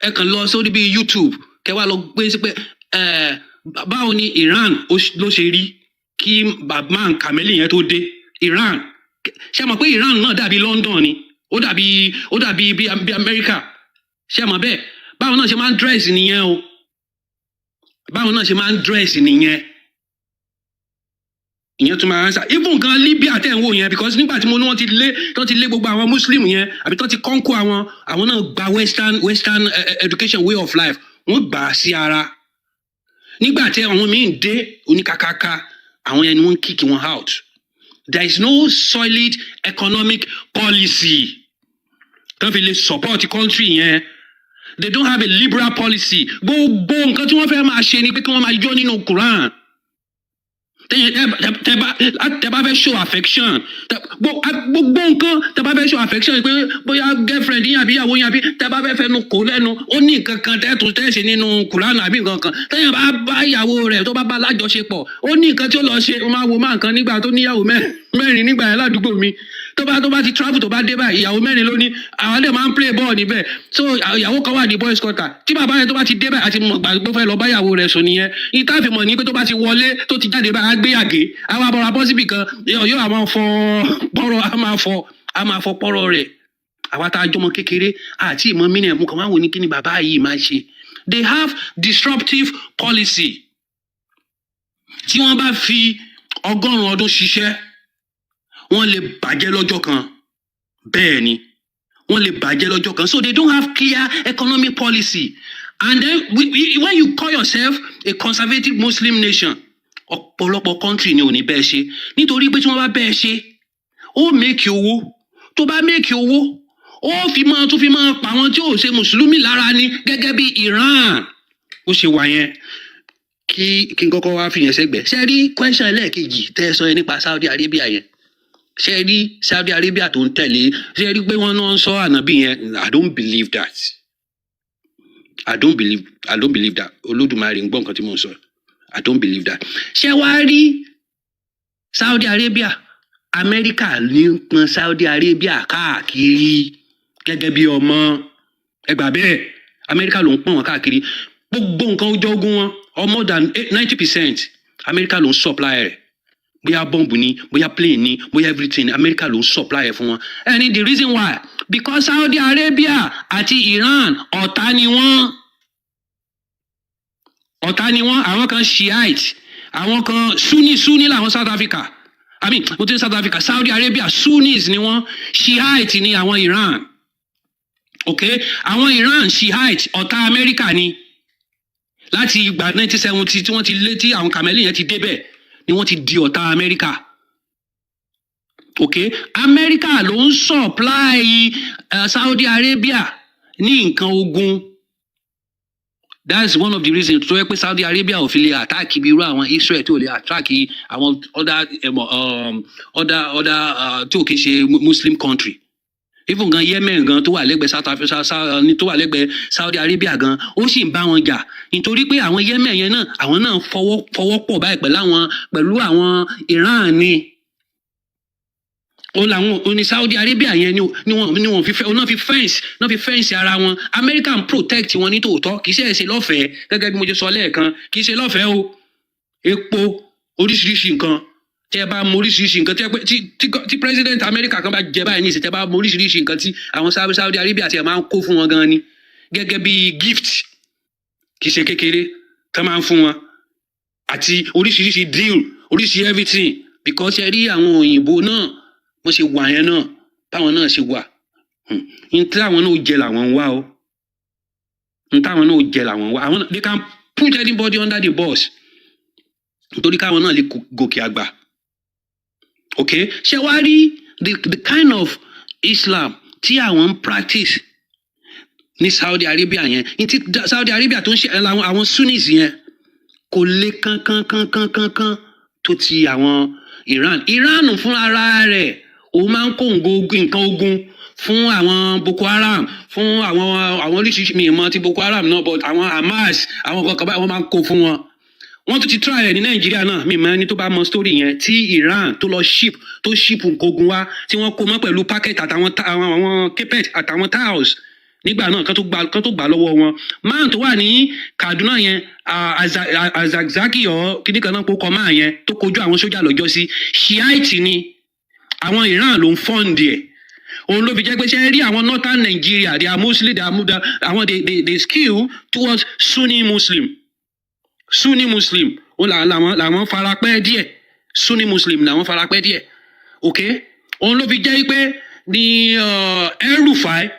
ẹ kàn lọ sórí bíi YouTube, kẹ wá lọ gbé sí pé ẹ báwo ni Iran ló ṣe rí kí Imam Khomeini yẹn tó dé Iran. Ṣé ẹ mọ̀ pé Iran náà dàbí London ni? Ó dàbí bí America. Ṣé ẹ mọ̀ bẹ́ẹ̀? Báwọn náà ṣe máa ń dress nìyẹn o, báwọn náà ṣe máa ń dress nìyẹn. Ìyẹn tún máa ń sá even gan Libya tẹ̀ ń wò yẹn, because nígbà tí mo ní wọ́n ti lé, tó ti lé gbogbo àwọn Muslim yẹn, àbí tó ti conquer àwọn náà gba western education, way of life, wọ́n gbà á sí ara. Nígbà tí àwọn míín dé oníkàkàkà, àwọn yẹn ni wọ́n kick wọn out. There is no solid economic policy tó fi lè support country yẹn. They don't have a liberal policy. Gbogbo nǹkan tí wọ́n fẹ́ máa ṣe ni pé kí wọ́n máa yọ nínú Quran. Tẹ bá fẹ́ show affection, gbogbo nǹkan tẹ bá fẹ́ show affection, pé bóyá girlfriend yín àbí ìyàwó yín, àbí tẹ bá fẹ́ fẹnu kò lẹ́nu, ó ní nǹkan kan tẹ́ tó tẹ́ ṣe nínú Quran, àbí nǹkan kan tẹ́yìn bá bá ìyàwó rẹ̀, tó bá bá lájọṣepọ̀, ó ní nǹkan tí ó lọ ṣe. Ó máa wo máa nǹkan nígbà tó níyàwó mẹ́rin nígbà yẹn ládùúgbò mi, tó bá ti travel, tó bá dé báyìí, ìyàwó mẹ́rin ló ní. Àwọn dẹ̀ máa ń play ball níbẹ̀. So ìyàwó kan wà ní boys quarter. Tí bàbá yẹn tó bá ti dé báyìí, àti mọ̀ gbàgbé fẹ́ lọ bá ìyàwó rẹ̀ sùn nìyẹn. Ìta fi mọ̀ ní pé tó bá ti wọlé, tó ti jáde báyìí, á gbé àgé, àwọn abọ́ra bọ́ síbì kan, yóò máa fọ pọ́rọ̀, á máa fọ pọ́rọ̀ rẹ̀. Àwa tá a jọmọ kékeré àti ìmọ̀ mí mo kàn máa wò ní kí ni bàbá yìí máa ṣe. They have disruptive policy. Tí wọ́n bá fi 100 ọdún ṣiṣẹ́, wọ́n lè bàjẹ́ lọ́jọ́ kan. Bẹ́ẹ̀ ni. Wọ́n lè bàjẹ́ lọ́jọ́ kan. So they don't have clear economic policy. And then when you call yourself a conservative Muslim nation, ọ̀pọ̀lọpọ̀ country ni ò ní bẹ́ẹ̀ ṣe, nítorí pé tí wọ́n bá bẹ́ẹ̀ ṣe, ó make owó. Tó bá make owó, ó fi máa tún fi máa pa àwọn tí ò ṣe mùsùlùmí lára ni, gẹ́gẹ́ bí Iran ó ṣe wà yẹn. Kí n kọ́kọ́ wá fi yẹn sẹ́gbẹ̀ẹ́. Ṣe rí question ẹlẹ́ẹ̀kejì tẹ́ ẹ sọ yẹn nípa Saudi Arabia yẹn, ṣe rí Saudi Arabia tó ń tẹ̀lé, ṣe rí pé wọ́n náà ń sọ ànábì yẹn, I don't believe that. I don't believe that. Olódùmarè ń gbọ́ nǹkan tí mò ń sọ. I don't believe that. Ṣé wàá rí Saudi Arabia, Amẹ́ríkà ní ń pọn Saudi Arabia káàkiri gẹ́gẹ́ bí ọmọ ẹgbà bẹ́ẹ̀. Amẹ́ríkà ló ń pọ́n wọn káàkiri. Gbogbo nǹkan ojú ogun wọn or more than 90%, Amẹ́ríkà ló ń supply rẹ̀. Bóyá bọ́ǹbù ni, bóyá plane ni, bóyá everything, Amẹ́ríkà ló ń supply ẹ̀ fún wọn. And the reason why, because Saudi Arabia àti Iran, ọ̀tá ni wọ́n, ọ̀tá ni wọ́n. Àwọn kan Shiite, àwọn kan Sunni. Sunni làwọn South Africa, I mean, mo ti ní South Africa, Saudi Arabia, Sunnis ni wọ́n, Shiite ni àwọn Iran. Ok, àwọn Iran Shiite, ọ̀tá Amẹ́ríkà ni. Láti ìgbà 1970 tí wọ́n ti lé, tí àwọn Khomeini yẹn ti débẹ̀, ni wọ́n ti di ọ̀tá Amẹ́ríkà. Ok, Amẹ́ríkà ló ń supply Saudi Arabia ní nǹkan ogun. That's one of the reasons tó yẹ pé Saudi Arabia ò fi lè attack bí irú àwọn Israel, tí ò lè attack àwọn other tí ò kì í ṣe Muslim country. Even gan, Yemen gan tó wà lẹ́gbẹ̀ẹ́ South Africa ní tó wà lẹ́gbẹ̀ẹ́ Saudi Arabia gan, ó sì ń bá wọn jà, nítorí pé àwọn Yemen yẹn náà, àwọn náà fọwọ́ pọ̀ báyìí pẹ̀lú àwọn Iran ni. Ó làwọn ó ní Saudi Arabia yẹn ni wọ́n fi fẹ́, náà fi fence ara wọn. America ń protect wọn ní tòótọ́. Kì í ṣe é ṣe lọ́fẹ̀ẹ́, gẹ́gẹ́ bí mo ṣe sọ lẹ́ẹ̀kan, kì í ṣe lọ́fẹ̀ẹ́ o. Epo, oríṣiríṣi nǹkan, tẹ́ ẹ bá mọ oríṣiríṣi nǹkan tẹ́ pé tí president America kan bá jẹ báyìí ní ìsìn, tẹ́ bá mọ oríṣiríṣi nǹkan tí àwọn Saudi Arabia ti ẹ̀ máa ń kó fún wọn gan ni gẹ́gẹ́ bí gift, kì í ṣe kékeré tẹ́ máa ń fún wọn, àti oríṣiríṣi deal, oríṣiríṣi everything, because ẹ rí àwọn òyìnbó náà, wọ́n ṣe wà yẹn náà, báwọn náà ṣe wà, n tí àwọn náà jẹ làwọn ń wá o. N táwọn náà jẹ làwọn ń wá. Àwọn náà, they can put anybody under the bus nítorí káwọn náà lè gòkè àgbà. Ok, ṣé wàá rí the kind of Islam tí àwọn ń practice ní Saudi Arabia yẹn, ní tí Saudi Arabia tó ń ṣe àwọn Sunnis yẹn, kò lè kankankankankankan tó ti àwọn Iran. Iran fún ara rẹ̀, òun máa ń kó nǹkan ogun fún àwọn Boko Haram, fún àwọn oríṣiríṣi, mi ì mọ̀ ti Boko Haram náà, but àwọn Hamas, àwọn kankan báyìí, wọ́n máa ń kó fún wọn. Wọ́n tún ti try ẹ̀ ní Nàìjíríà náà. Mi mọ ẹni tó bá mọ story yẹn, tí Iran tó lọ ship nǹkan ogun wá, tí wọ́n kó mọ́ pẹ̀lú packet àtàwọn àwọn carpet àtàwọn tiles nígbà náà, kán tó gbà lọ́wọ́ wọn. Man tó wà ní Kaduna yẹn, Zakzaky ọ kíní kan náà kó kọ máa yẹn tó kojú àwọn sójà lọ́jọ́ sí, Shiite ni. Àwọn Iran ló ń fund ẹ̀. Òun ló fi jẹ́ pé, ṣe rí àwọn northern Nigeria, they are mostly they are, àwọn they skew towards Sunni Muslim. Sunni Muslim ó làwọn farapẹ́ díẹ̀. Sunni Muslim làwọn farapẹ́ díẹ̀. Ok, òun ló fi jẹ́ pé ní El-Rufai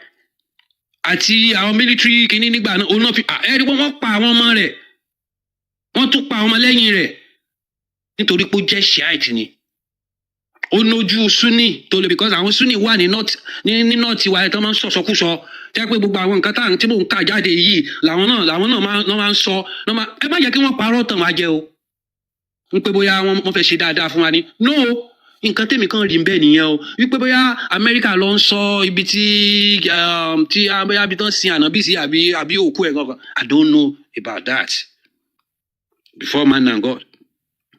àti àwọn military kìíní nígbà náà, òun náà fi ẹ rí wọ́n pa àwọn ọmọ rẹ̀, wọ́n tún pa àwọn ọmọ lẹ́yìn rẹ̀, nítorí pé ó jẹ́ Shiite ni. Ó nójú Sunni tó lè, because àwọn Sunni wà ní north, ní north wa tó máa ń sọ̀sọkúsọ, jẹ́ pé gbogbo àwọn nǹkan tá tí mò ń kà jáde yìí làwọn náà máa ń sọ náà máa. Ẹ má jẹ́ kí wọ́n parọ́ tàn wá jẹ o, ń pé bóyá wọ́n fẹ́ ṣe dáadáa fún wa ni. No, nǹkan tèmi kan rí bẹ́ẹ̀ nìyẹn o, wípé bóyá Amẹ́ríkà ló ń sọ ibi tí bóyá ibi tán sin ànábì sí àbí òkú ẹ̀ gangan. I don't know about that before man and God,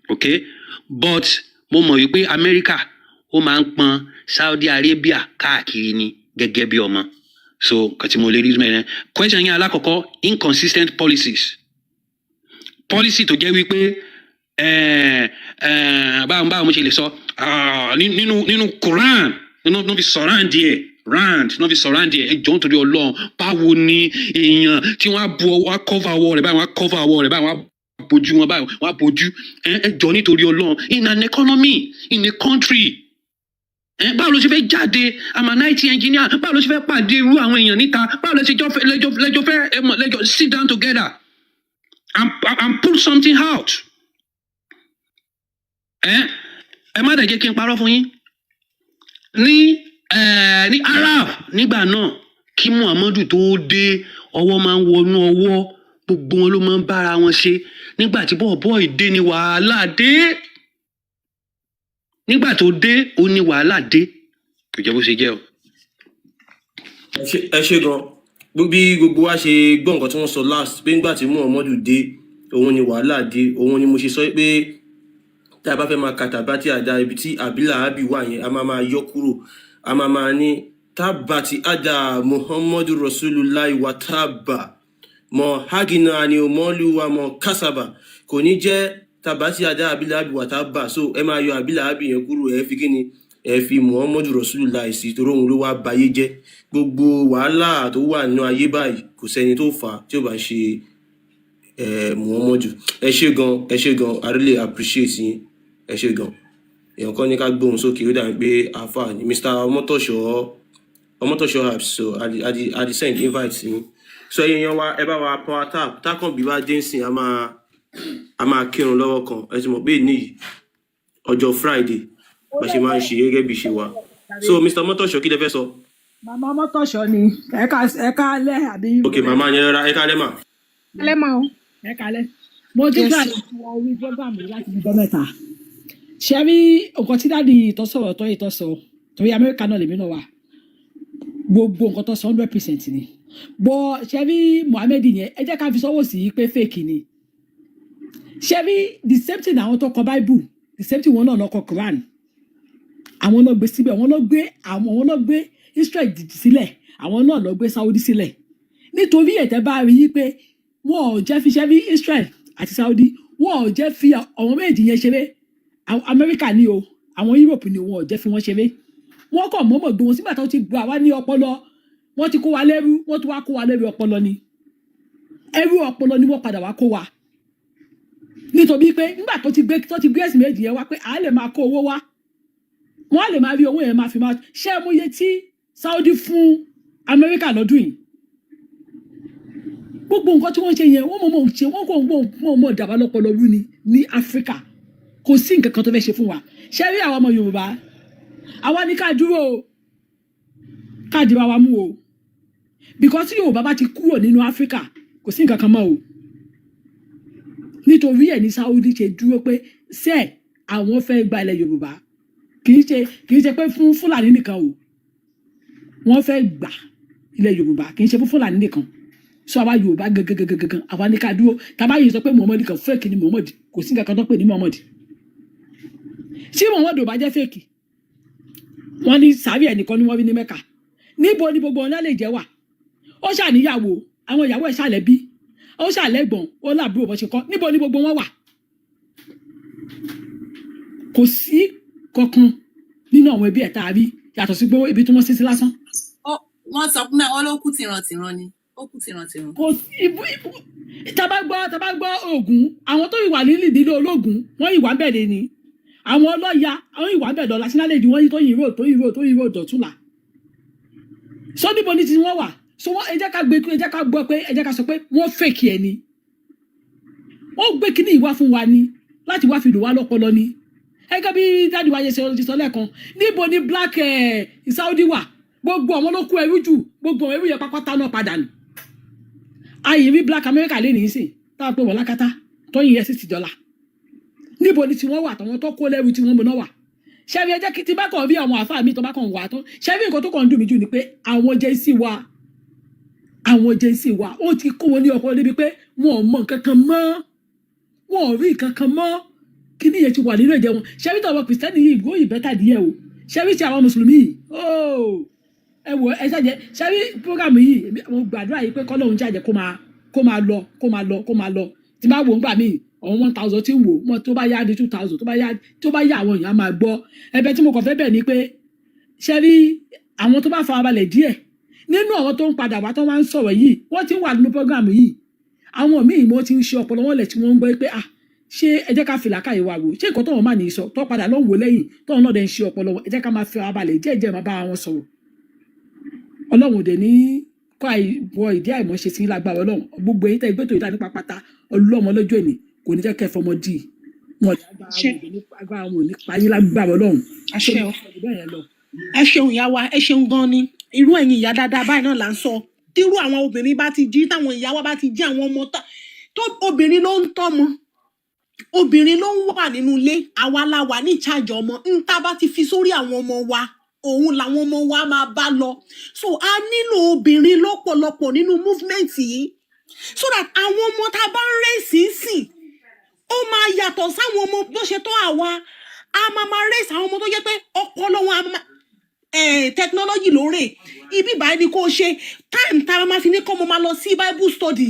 okay? But mo mọ̀ wípé Amẹ́ríkà, ó máa ń pọn Saudi Arabia káàkiri ni gẹ́gẹ́ bí ọmọ. So nǹkan tí mo lè rí mẹ́rin, question yẹn alákọ̀ọ́kọ́, inconsistent policies, policy tó jẹ́ wípé báwo mo ṣe lè sọ, nínú Quran nínú fi surround ẹ̀ round náà fi surround ẹ̀. Ẹ jọ̀ọ́, nítorí Ọlọ́run, báwo ni èèyàn tí wọ́n á bu ọwọ́, á cover ọwọ́ rẹ̀ báyìí, wọ́n á cover ọwọ́ rẹ̀ báyìí, wọ́n á bojú wọn báyìí, wọ́n á bojú. Ẹ jọ̀ọ́, nítorí Ọlọ́run, in an economy, in a country Ẹ báwo ló ṣe fẹ́ jáde? I'm an IT engineer. Báwo ló ṣe fẹ́ pàdé irú àwọn èèyàn níta? Báwo ló ṣe jọ fẹ́ lẹ́jọ́ fẹ́ ẹ mọ̀ lẹ́jọ́ sit down together and pull something out? Ẹ má dẹ̀ jẹ́ kí n parọ́ fún yín. Ní Arab nígbà náà, kí Muhammadu tó dé, ọwọ́ máa ń wọnú ọwọ́, gbogbo wọn ló máa ń bára wọn ṣe. Nígbà tí bọ́ọ̀bọ́ ìdé ni wàhálà dé. Nígbà tó dé, ó ní wàhálà dé. Kò jẹ́ bó ṣe jẹ́ o. Ẹ ṣé gan. Bí gbogbo wa ṣe gbọ́ nǹkan tí wọ́n sọ last, pé nígbà tí Muhammadu dé, òun ni wàhálà dé. Òun ni mo ṣe sọ pé tá a bá fẹ́ máa ka tàbátì àdá, ibi tí àbílà ábì wà yẹn, a máa máa yọ kúrò, a máa máa ní tábàtì àdá Muhammadu Rasulullah wa tábà mọ hagina ni mọ́lúwa mọ kásábà. Kò ní jẹ́ tàbátì àdá àbílà ábì wà tábà. So ẹ máa yọ àbílà ábì yẹn kúrò, ẹ fi kíni, ẹ fi Muhammadu Rasulullah sí, torí òun ló wá bayé jẹ́. Gbogbo wàhálà tó wà nínú ayé báyìí, kò sẹ́ni tó fà á tí ó bá ń ṣe Muhammadu. Ẹ ṣé gan, ẹ ṣé gan. I really appreciate yín. Ẹ ṣé gan. Èèyàn kan ní ká gbóhùn sókè, ó dàbí pé àáfàá ni Mr Ọmọtọṣọ, Ọmọtọṣọ apps. So I dey send invite sí yín. So ẹ̀yin èèyàn wa, ẹ bá wa power tap. Tákànbí bá dé nsìn, a máa kírun lọ́wọ́ kan. Ẹ ti mọ̀ pé níyì ọjọ́ Friday bá ṣe máa ń ṣe gẹ́gẹ́ bí ṣe wà. So Mr Ọmọtọṣọ, kí lẹ fẹ́ sọ? Màmá Mọ́tòṣọ́ ni. Ẹ̀ka alẹ́ àbí? Ok, màmá yẹn rárá, ẹ kálẹ́ mà. Alẹ́ máa o. Ẹ̀ka alẹ́. Mo ti Yes. gbà láti wọ orí program yìí láti fi 3 jọ́. Ṣé rí nǹkan tí daddy tó sọ̀rọ̀ tó yìí tó sọ, torí Amẹ́ríkà náà lèmi náà wà, gbogbo nǹkan tó sọ, 100% ni bọ́. Ṣé rí Mohammed yẹn, ẹ jẹ́ ká fi sọ́wọ́ sí i pé fake ni. Ṣé rí the same thing, àwọn tó kọ Bible, the same thing, wọn náà lọ kọ Quran. Àwọn náà gbé síbẹ̀, wọn lọ gbé àwọn, wọn lọ gbé Israel sílẹ̀, àwọn náà lọ gbé Saudi sílẹ̀. Nítorí ẹ̀tẹ́ bá rí i pé wọn ò jẹ́ fi ṣẹ́ bí Israel àti Saudi, wọn ò jẹ́ fi àwọn méjì yẹn ṣeré. Àwọn Amẹ́ríkà ni o, àwọn Europe ni, wọn ò jẹ́ fi wọ́n ṣeré. Wọ́n kàn mọ́mọ́ gbé wọn sígbà tó ti gbà wá ní ọpọlọ. Wọ́n ti kó wa lẹ́rú, wọ́n ti wá kó wa lẹ́rú ọpọlọ ni. Ẹrú ọpọlọ ni wọ́n padà wá kó wa, nítorí pé nígbà tó ti gbé ẹ̀sìn méjì yẹn wá pé à á lè máa kó owó wá, wọ́n á lè máa rí owó yẹn máa fi máa ṣé ẹ mọye tí Saudi fún Amẹ́ríkà lọ́dún yìí. Gbogbo nǹkan tí wọ́n ṣe yẹn, wọ́n mọ̀ mọ̀ ṣe, wọ́n kò mọ̀ mọ̀ dàbà lọ́pọlọ rú ni. Ní Áfíríkà, kò sí nǹkan kan tó fẹ́ ṣe fún wa. Ṣé rí àwọn ọmọ Yorùbá, àwa ní ká dúró o, ká dìbò àwa mú o, because tí Yorùbá bá ti kúrò nínú Áfíríkà, kò sí nǹkan kan mọ́ o. Nítorí ẹ̀ ní Saudi ṣe dúró pé ṣé àwọn fẹ́ gba ilẹ̀ Yorùbá. Kì í ṣe pé fún Fúlàní nìkan o. Wọ́n fẹ́ gbà ilẹ̀ Yorùbá, kì í ṣe fún Fúlàní nìkan. So àwa Yorùbá gangan, àwa ní ká dúró. Tàbá yìí sọ pé Muhammad kan fake ni Muhammad, kò sí nǹkan kan tó pè ní Muhammad. Tí Muhammad ò bá jẹ́ fake, wọ́n ní sàárì ẹnìkan ni wọ́n rí ní Mẹ́kà. Níbo ni gbogbo ọ̀nà lè jẹ́ wà? Ó ṣàníyàwó, àwọn ìyàwó ẹ̀ ṣàlẹ̀ bí, ó ṣàlẹ́gbọ̀n, ó láàbúrò bó ṣe kọ́. Níbo ni gbogbo wọn wà? Kò sí kankan nínú àwọn ẹbí ẹ̀ tá a rí, yàtọ̀ sí pé ibi tí wọ́n sí sí lásán. Wọ́n sọ pé wọ́n ló kú tìrantìran ni, ó kú tìrantìran. Kò sí ibú ibú. Tá bá gbọ́ Ògún, àwọn tó ìwà nílì ìdílé ológun, wọ́n ìwà ń bẹ̀rẹ̀ ni. Àwọn ọlọ́ya, àwọn ìwà ń bẹ̀ dọ̀la sínálẹ̀ ìdí wọ́n yí tó yìn rò tó yìn rò tó yìn rò dọ̀túnla. So níbo ni tí wọ́n wà? So wọ́n, ẹ jẹ́ ká gbé, ẹ jẹ́ ká gbọ́ pé, ẹ jẹ́ ká sọ pé wọ́n fake ẹ̀ ni. Wọ́n gbé kíní ìwá fún wa ni láti wá fi lò wá lọ́pọlọ ni. Ẹgẹ́ bí daddy wa yẹ ṣe ti sọ lẹ́ẹ̀kan, níbo ni black Saudi wà? Gbogbo àwọn ló kó ẹrú jù, gbogbo àwọn ẹrú yẹn pápátá náà padà nù. Ayé rí black America lé nìyí sìn, táwọn pé wọ́n lákàtà tóyìn yẹ $60. Níbo ni tí wọ́n wà, tàwọn tó kó lẹ́rú tí wọ́n mọ̀ náà wà? Ṣẹ́bi ẹ jẹ́ kí tí bá kàn rí àwọn àáfàá mi tó bá kàn wà tó ṣẹ́bi, nǹkan tó kàn ń dùn mí jù ni pé àwọn Gen Z wa, àwọn Gen Z wa, ó ti kó wọn ní ọpọlọ débi pé wọn ò mọ nǹkan kan mọ́, wọn ò rí nǹkan kan mọ́. Kí ni ìyẹn ti wà nínú ẹ̀jẹ̀ wọn? Ṣẹ́bi tí àwọn Kìrìsìtẹ́nì yìí gbóyè better díẹ̀ o. Ṣẹ́bi tí àwọn Mùsùlùmí yìí, ooo, ẹ wò, ẹ ṣàjẹ. Ṣẹ́bi program yìí, mo gbàdúrà yìí pé kọ́lọ́hún jàjẹ́ kó máa lọ, kó máa lọ, kó máa lọ. Tí bá wò ń gbà míì, ọ̀hún 1,000 tí ń wò wọ́n, tó bá yá di 2,000, tó bá yá, àwọn èèyàn á máa gbọ́. Ẹ̀bẹ̀ tí mo kàn fẹ́ bẹ̀ ni pé, ṣẹ́rí àwọn tó bá farabalẹ̀ díẹ̀ nínú àwọn tó ń padà wá, tó wá ń sọ̀rọ̀ yìí, wọ́n ti ń wà nínú program yìí. Àwọn míì, wọ́n ti ń ṣe ọpọlọ wọn lẹ̀ tí wọ́n ń gbọ́ pé ah, Ṣé ẹ jẹ́ ká fi làákàyè wa wò? Ṣé nǹkan tóun máa ní sọ tó padà lọ́ wò lẹ́yìn tóun náà dẹ̀ ń ṣe ọpọlọ wọn? Ẹ jẹ́ ká máa fi ara balẹ̀ jẹ́ẹ̀jẹ́, máa bá wọn sọ̀rọ̀. Ọlọ́run ò dẹ̀ ní kọ́ àìbọ̀ ìdí àìmọ̀ ṣe sí lágbára Ọlọ́run. Gbogbo èyí tẹ́ ìgbẹ́tò ìdá nípa pátá, ọlọ́mọ lọ́jọ́ èní kò ní jẹ́ kẹ́ fọmọ dì í wọn. Agbára Ṣe wọn ò dẹ̀ ní, agbára wọn ò ní payín lágbára Ọlọ́run. Ṣé Àṣẹ mo o. sọ jù bẹ́ẹ̀ yẹn lọ? Ẹ ṣeun, ìyá wa, ẹ ṣeun gan ni. Irú ẹ̀yin ìyá dáadáa báyìí náà là ń sọ. Tírú àwọn obìnrin bá ti jí, táwọn ìyá wa bá ti jí, àwọn ọmọ tó obìnrin ló ń tọ́mọ, obìnrin ló ń wà nínú ilé, àwa la wà ní ìcháàjì ọmọ. Ń tá bá ti fi sórí àwọn ọmọ wa, òun làwọn ọmọ wa máa bá lọ. So a nílò obìnrin lọ́pọ̀lọpọ̀ nínú movement yìí, so that àwọn ọmọ tá a bá ń raise sìn, ó máa yàtọ̀ sáwọn ọmọ bó ṣe tó. Àwa a máa raise àwọn ọmọ tó jẹ́ pé ọpọlọ wọn a máa technology lóore. Ibi báyìí ni kò ṣe time tá a máa fi ní kọ́ mo máa lọ sí Bible study,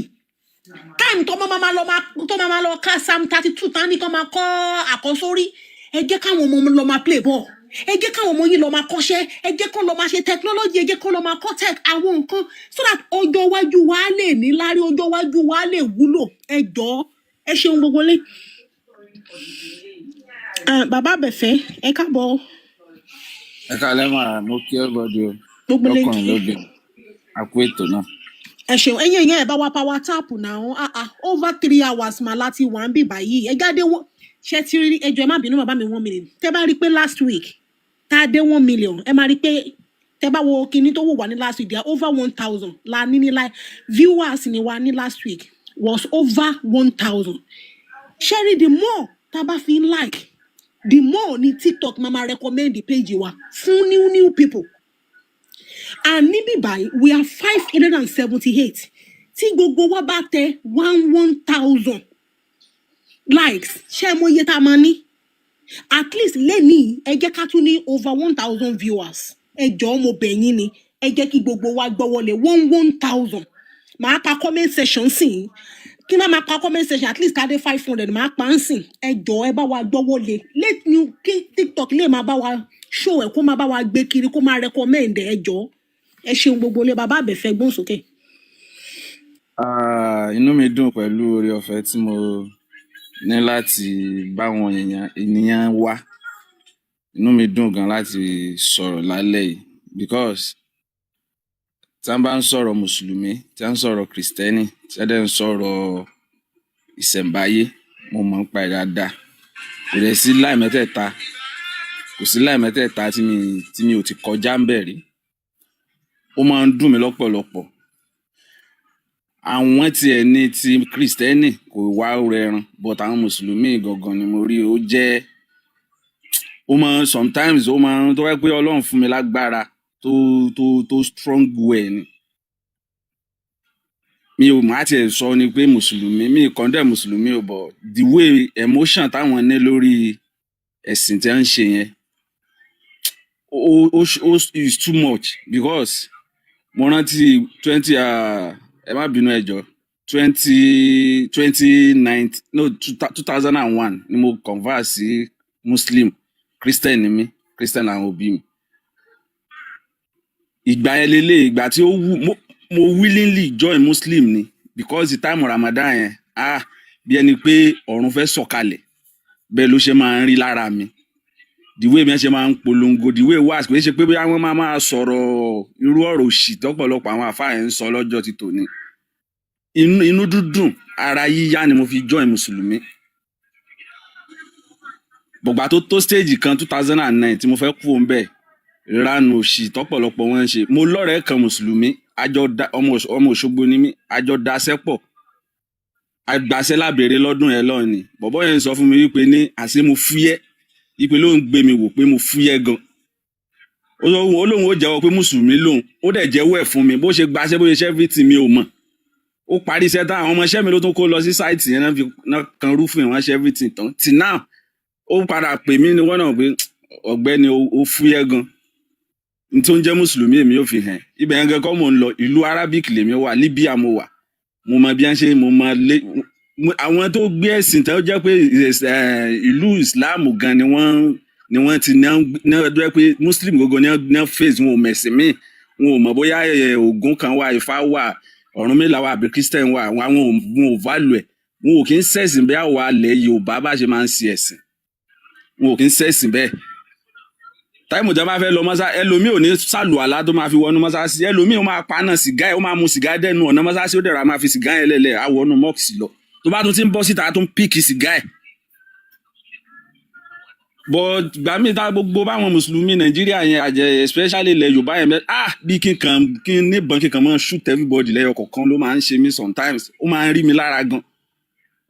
time tó máa lọ máa tó máa lọ ká Psalm 32, tán ní kọ́ máa kọ́ àkọ́sórí. Ẹ jẹ́ káwọn ọmọ lọ máa play ball, ẹ jẹ́ káwọn ọmọ yìí lọ máa kọ́ṣẹ́, ẹ jẹ́ kó lọ máa ṣe technology, ẹ jẹ́ kó lọ máa kọ́ tech, àwọn nǹkan, so that ọjọ́ iwájú wa lè ní lárí, ọjọ́ iwájú wa lè wúlò. Ẹ jọ̀ọ́, ẹ ṣeun gbogbo lé. Bàbá Àbẹ̀fẹ́, ẹ káàbọ̀. Ẹ káalẹ́ mà, mo kí everybody o. Gbogbo lè Lọ́kùnrin kí. lóbìnrin, a kú ètò náà. Ẹ ṣeun. Ẹ̀yin èèyàn, ẹ bá wa power tap náà. Ah ah, over 3 hours mà láti wà ń bì báyìí. Ẹ jáde wọ́n ṣe ti rí. Ẹ jọ̀ọ́, ẹ má bínú, bàbá mi, 1 million. Tẹ bá rí i pé last week tá a dé 1 million, ẹ máa rí i pé tẹ bá wo kinní tó wò wá ní last week, there are over 1,000 la ní live viewers ni wa ní last week was over 1,000. Ṣẹ́rí, the more tá a bá fi ń like, the more ni TikTok máa ma recommend the page wa fún new new people. And níbí báyìí we are 578. Tí gbogbo wa bá tẹ one one thousand likes, ṣé ẹ mọ iye tá a máa ní? At least lẹ́nìí, ẹ jẹ́ ká tún ní over 1,000 viewers. Ẹ jọ̀ọ́, mo bẹ̀ yín ni, ẹ jẹ́ kí gbogbo wa gbọ́wọ́lé one one thousand. Màá pa comment section sí i, kí n má máa pa comment section, at least ká dé 500, màá pa ń sìn. Ẹ jọ̀ọ́, ẹ bá wa gbọ́wọ́lé let new kí TikTok lè máa bá wa show ẹ, kó máa bá wa gbé kiri, kó máa recommend ẹ. Ẹ jọ̀ọ́, ẹ ṣeun gbogbo ilé. Bàbá Àbẹ̀fẹ́, gbóhùn sókè. Ah, inú mi dùn pẹ̀lú oore ọ̀fẹ́ tí mo ní láti bá àwọn èèyàn ènìyàn wá. Inú mi dùn gan láti sọ̀rọ̀ lálẹ́ yìí, because tí wọ́n bá ń sọ̀rọ̀ mùsùlùmí, tí wọ́n ń sọ̀rọ̀ kìrìsìtẹ́nì, tí wọ́n dẹ̀ ń sọ̀rọ̀ ìṣẹ̀ǹbáyé, mo mọ̀ nípa ẹ̀ dáadáa. Kò dẹ̀ sí láì mẹ́tẹ̀ẹ̀ta, kò sí láì mẹ́tẹ̀ẹ̀ta tí mi ò ti kọjá ń bẹ̀ rí. Ó máa ń dùn mí lọ́pọ̀lọpọ̀. Àwọn tiẹ̀ ní ti kìrìsìtẹ́nì kò wá rẹran, but àwọn mùsùlùmí gangan ni mo rí ó jẹ́ ó máa ń sometimes, ó máa ń tó wáyé pé Ọlọ́run fún mi lágbára tó strong well ni. Mi ò má tiẹ̀ sọ ni pé mùsùlùmí, mi condemn mùsùlùmí o, but the way emotion táwọn ní lórí ẹ̀sìn tí wọ́n ń ṣe yẹn, ó is too much, because mo rántí twenty, ẹ má bínú, ẹ jọ̀ọ́, twenty twenty nine, no, 2001 ni mo convert sí Muslim. Christian ni mí, Christian làwọn òbí mi. Ìgbà yẹn lélẹ̀, ìgbà tí ó wù mo willingly join Muslim ni, because the time Ramadan yẹn, ah, bí ẹni pé ọ̀run fẹ́ sọ̀kalẹ̀, bẹ́ẹ̀ ló ṣe máa ń rí lára mi. The way mi ṣe máa ń polongo, the way wá, kò ṣe pé bóyá wọ́n máa máa sọ̀rọ̀ irú ọ̀rọ̀ òṣì tọ́pọ̀lọpọ̀ àwọn àfáà yẹn ń sọ lọ́jọ́ ti tòní. Inú dúdùn, ara yíyá ni mo fi join mùsùlùmí. Bọ̀gbà tó stage kan, 2009, tí mo fẹ́ kú òun bẹ́ẹ̀, ìranù òṣì tọ́pọ̀lọpọ̀ wọn ń ṣe. Mo lọ́rẹ̀ẹ́ kan mùsùlùmí, àjọ ọmọ Òṣogbo ni mí, àjọ daṣẹ́ pọ̀, àgbàṣẹ́ lábẹ́rẹ́ lọ́dún yẹn lọ́hùn ni. Bọ̀bọ́ yẹn sọ fún mi wípé ní àṣé mo fúyẹ́, wípé ló ń gbé mi wò pé mo fúyẹ́ gan. Ó lóun ó jẹ́wọ́ pé mùsùlùmí lòun, ó dẹ̀ jẹ́wọ́ ẹ̀ fún mi. Bó ṣe gbaṣẹ́, bó ṣe ṣe everything, mi ò mọ̀. Ó parí iṣẹ́ tán, àwọn ọmọọṣẹ́ mi ló tún kó lọ sí site yẹn náà, fi náà kan rúfin wọn, ṣe everything tán. Till now, ó padà pè mí ní wọ́n náà pé ọ̀gbẹ́ni, ó fúyẹ́ gan n tó ń jẹ́ mùsùlùmí, èmi ò fi hàn. Ibẹ̀ yẹn gan kọ́ mò ń lọ. Ìlú Arabic lèmi wà, Libya mo wà. Mo mọ bí wọ́n ṣe, mo mọ lé àwọn tó gbé ẹ̀sìn tó jẹ́ pé ìlú Islam gan ni wọ́n ti ní jẹ́ pé Muslim gbogbo ní face wọn ò mẹ̀sìn míì, wọn ò mọ̀ bóyá Ògún kan wà, Ifá wà, Ọ̀rúnmìlà wà, àbí Christian wà. Àwọn ò, wọn ò value ẹ̀. Wọn ò kí ń ṣẹ̀sìn bí àwa ilẹ̀ Yorùbá bá ṣe máa ń ṣe ẹ̀sìn. Wọn ò kí ń ṣẹ̀sìn bẹ́ẹ̀. Time tí wọn bá fẹ́ lọ mọ́sá, ẹlòmíì ò ní sàlùwàlá tó máa fi wọnú mọ́sáàsì. Ẹlòmíì ó máa paná sìgá ẹ̀, ó máa mu sìgá dẹ́nu ọ̀nà mọ́sáàsì, ó dẹ̀ra máa fi sìgá yẹn lẹ̀lẹ̀ á wọnú mọ́ọ̀sì lọ. Tó bá tún ti ń bọ́ síta, á tún pick sìgá ẹ̀. But gbà mí ta gbogbo báwọn mùsùlùmí Nàìjíríà yẹn àjẹ, especially ilẹ̀ Yorùbá yẹn bẹ́ẹ̀, ah, bí kí n kàn kí n níbọn, kí n kàn máa shoot everybody lẹ́yọ kọ̀ọ̀kan ló máa ń ṣe mí sometimes. Ó máa ń rí mi lára gan.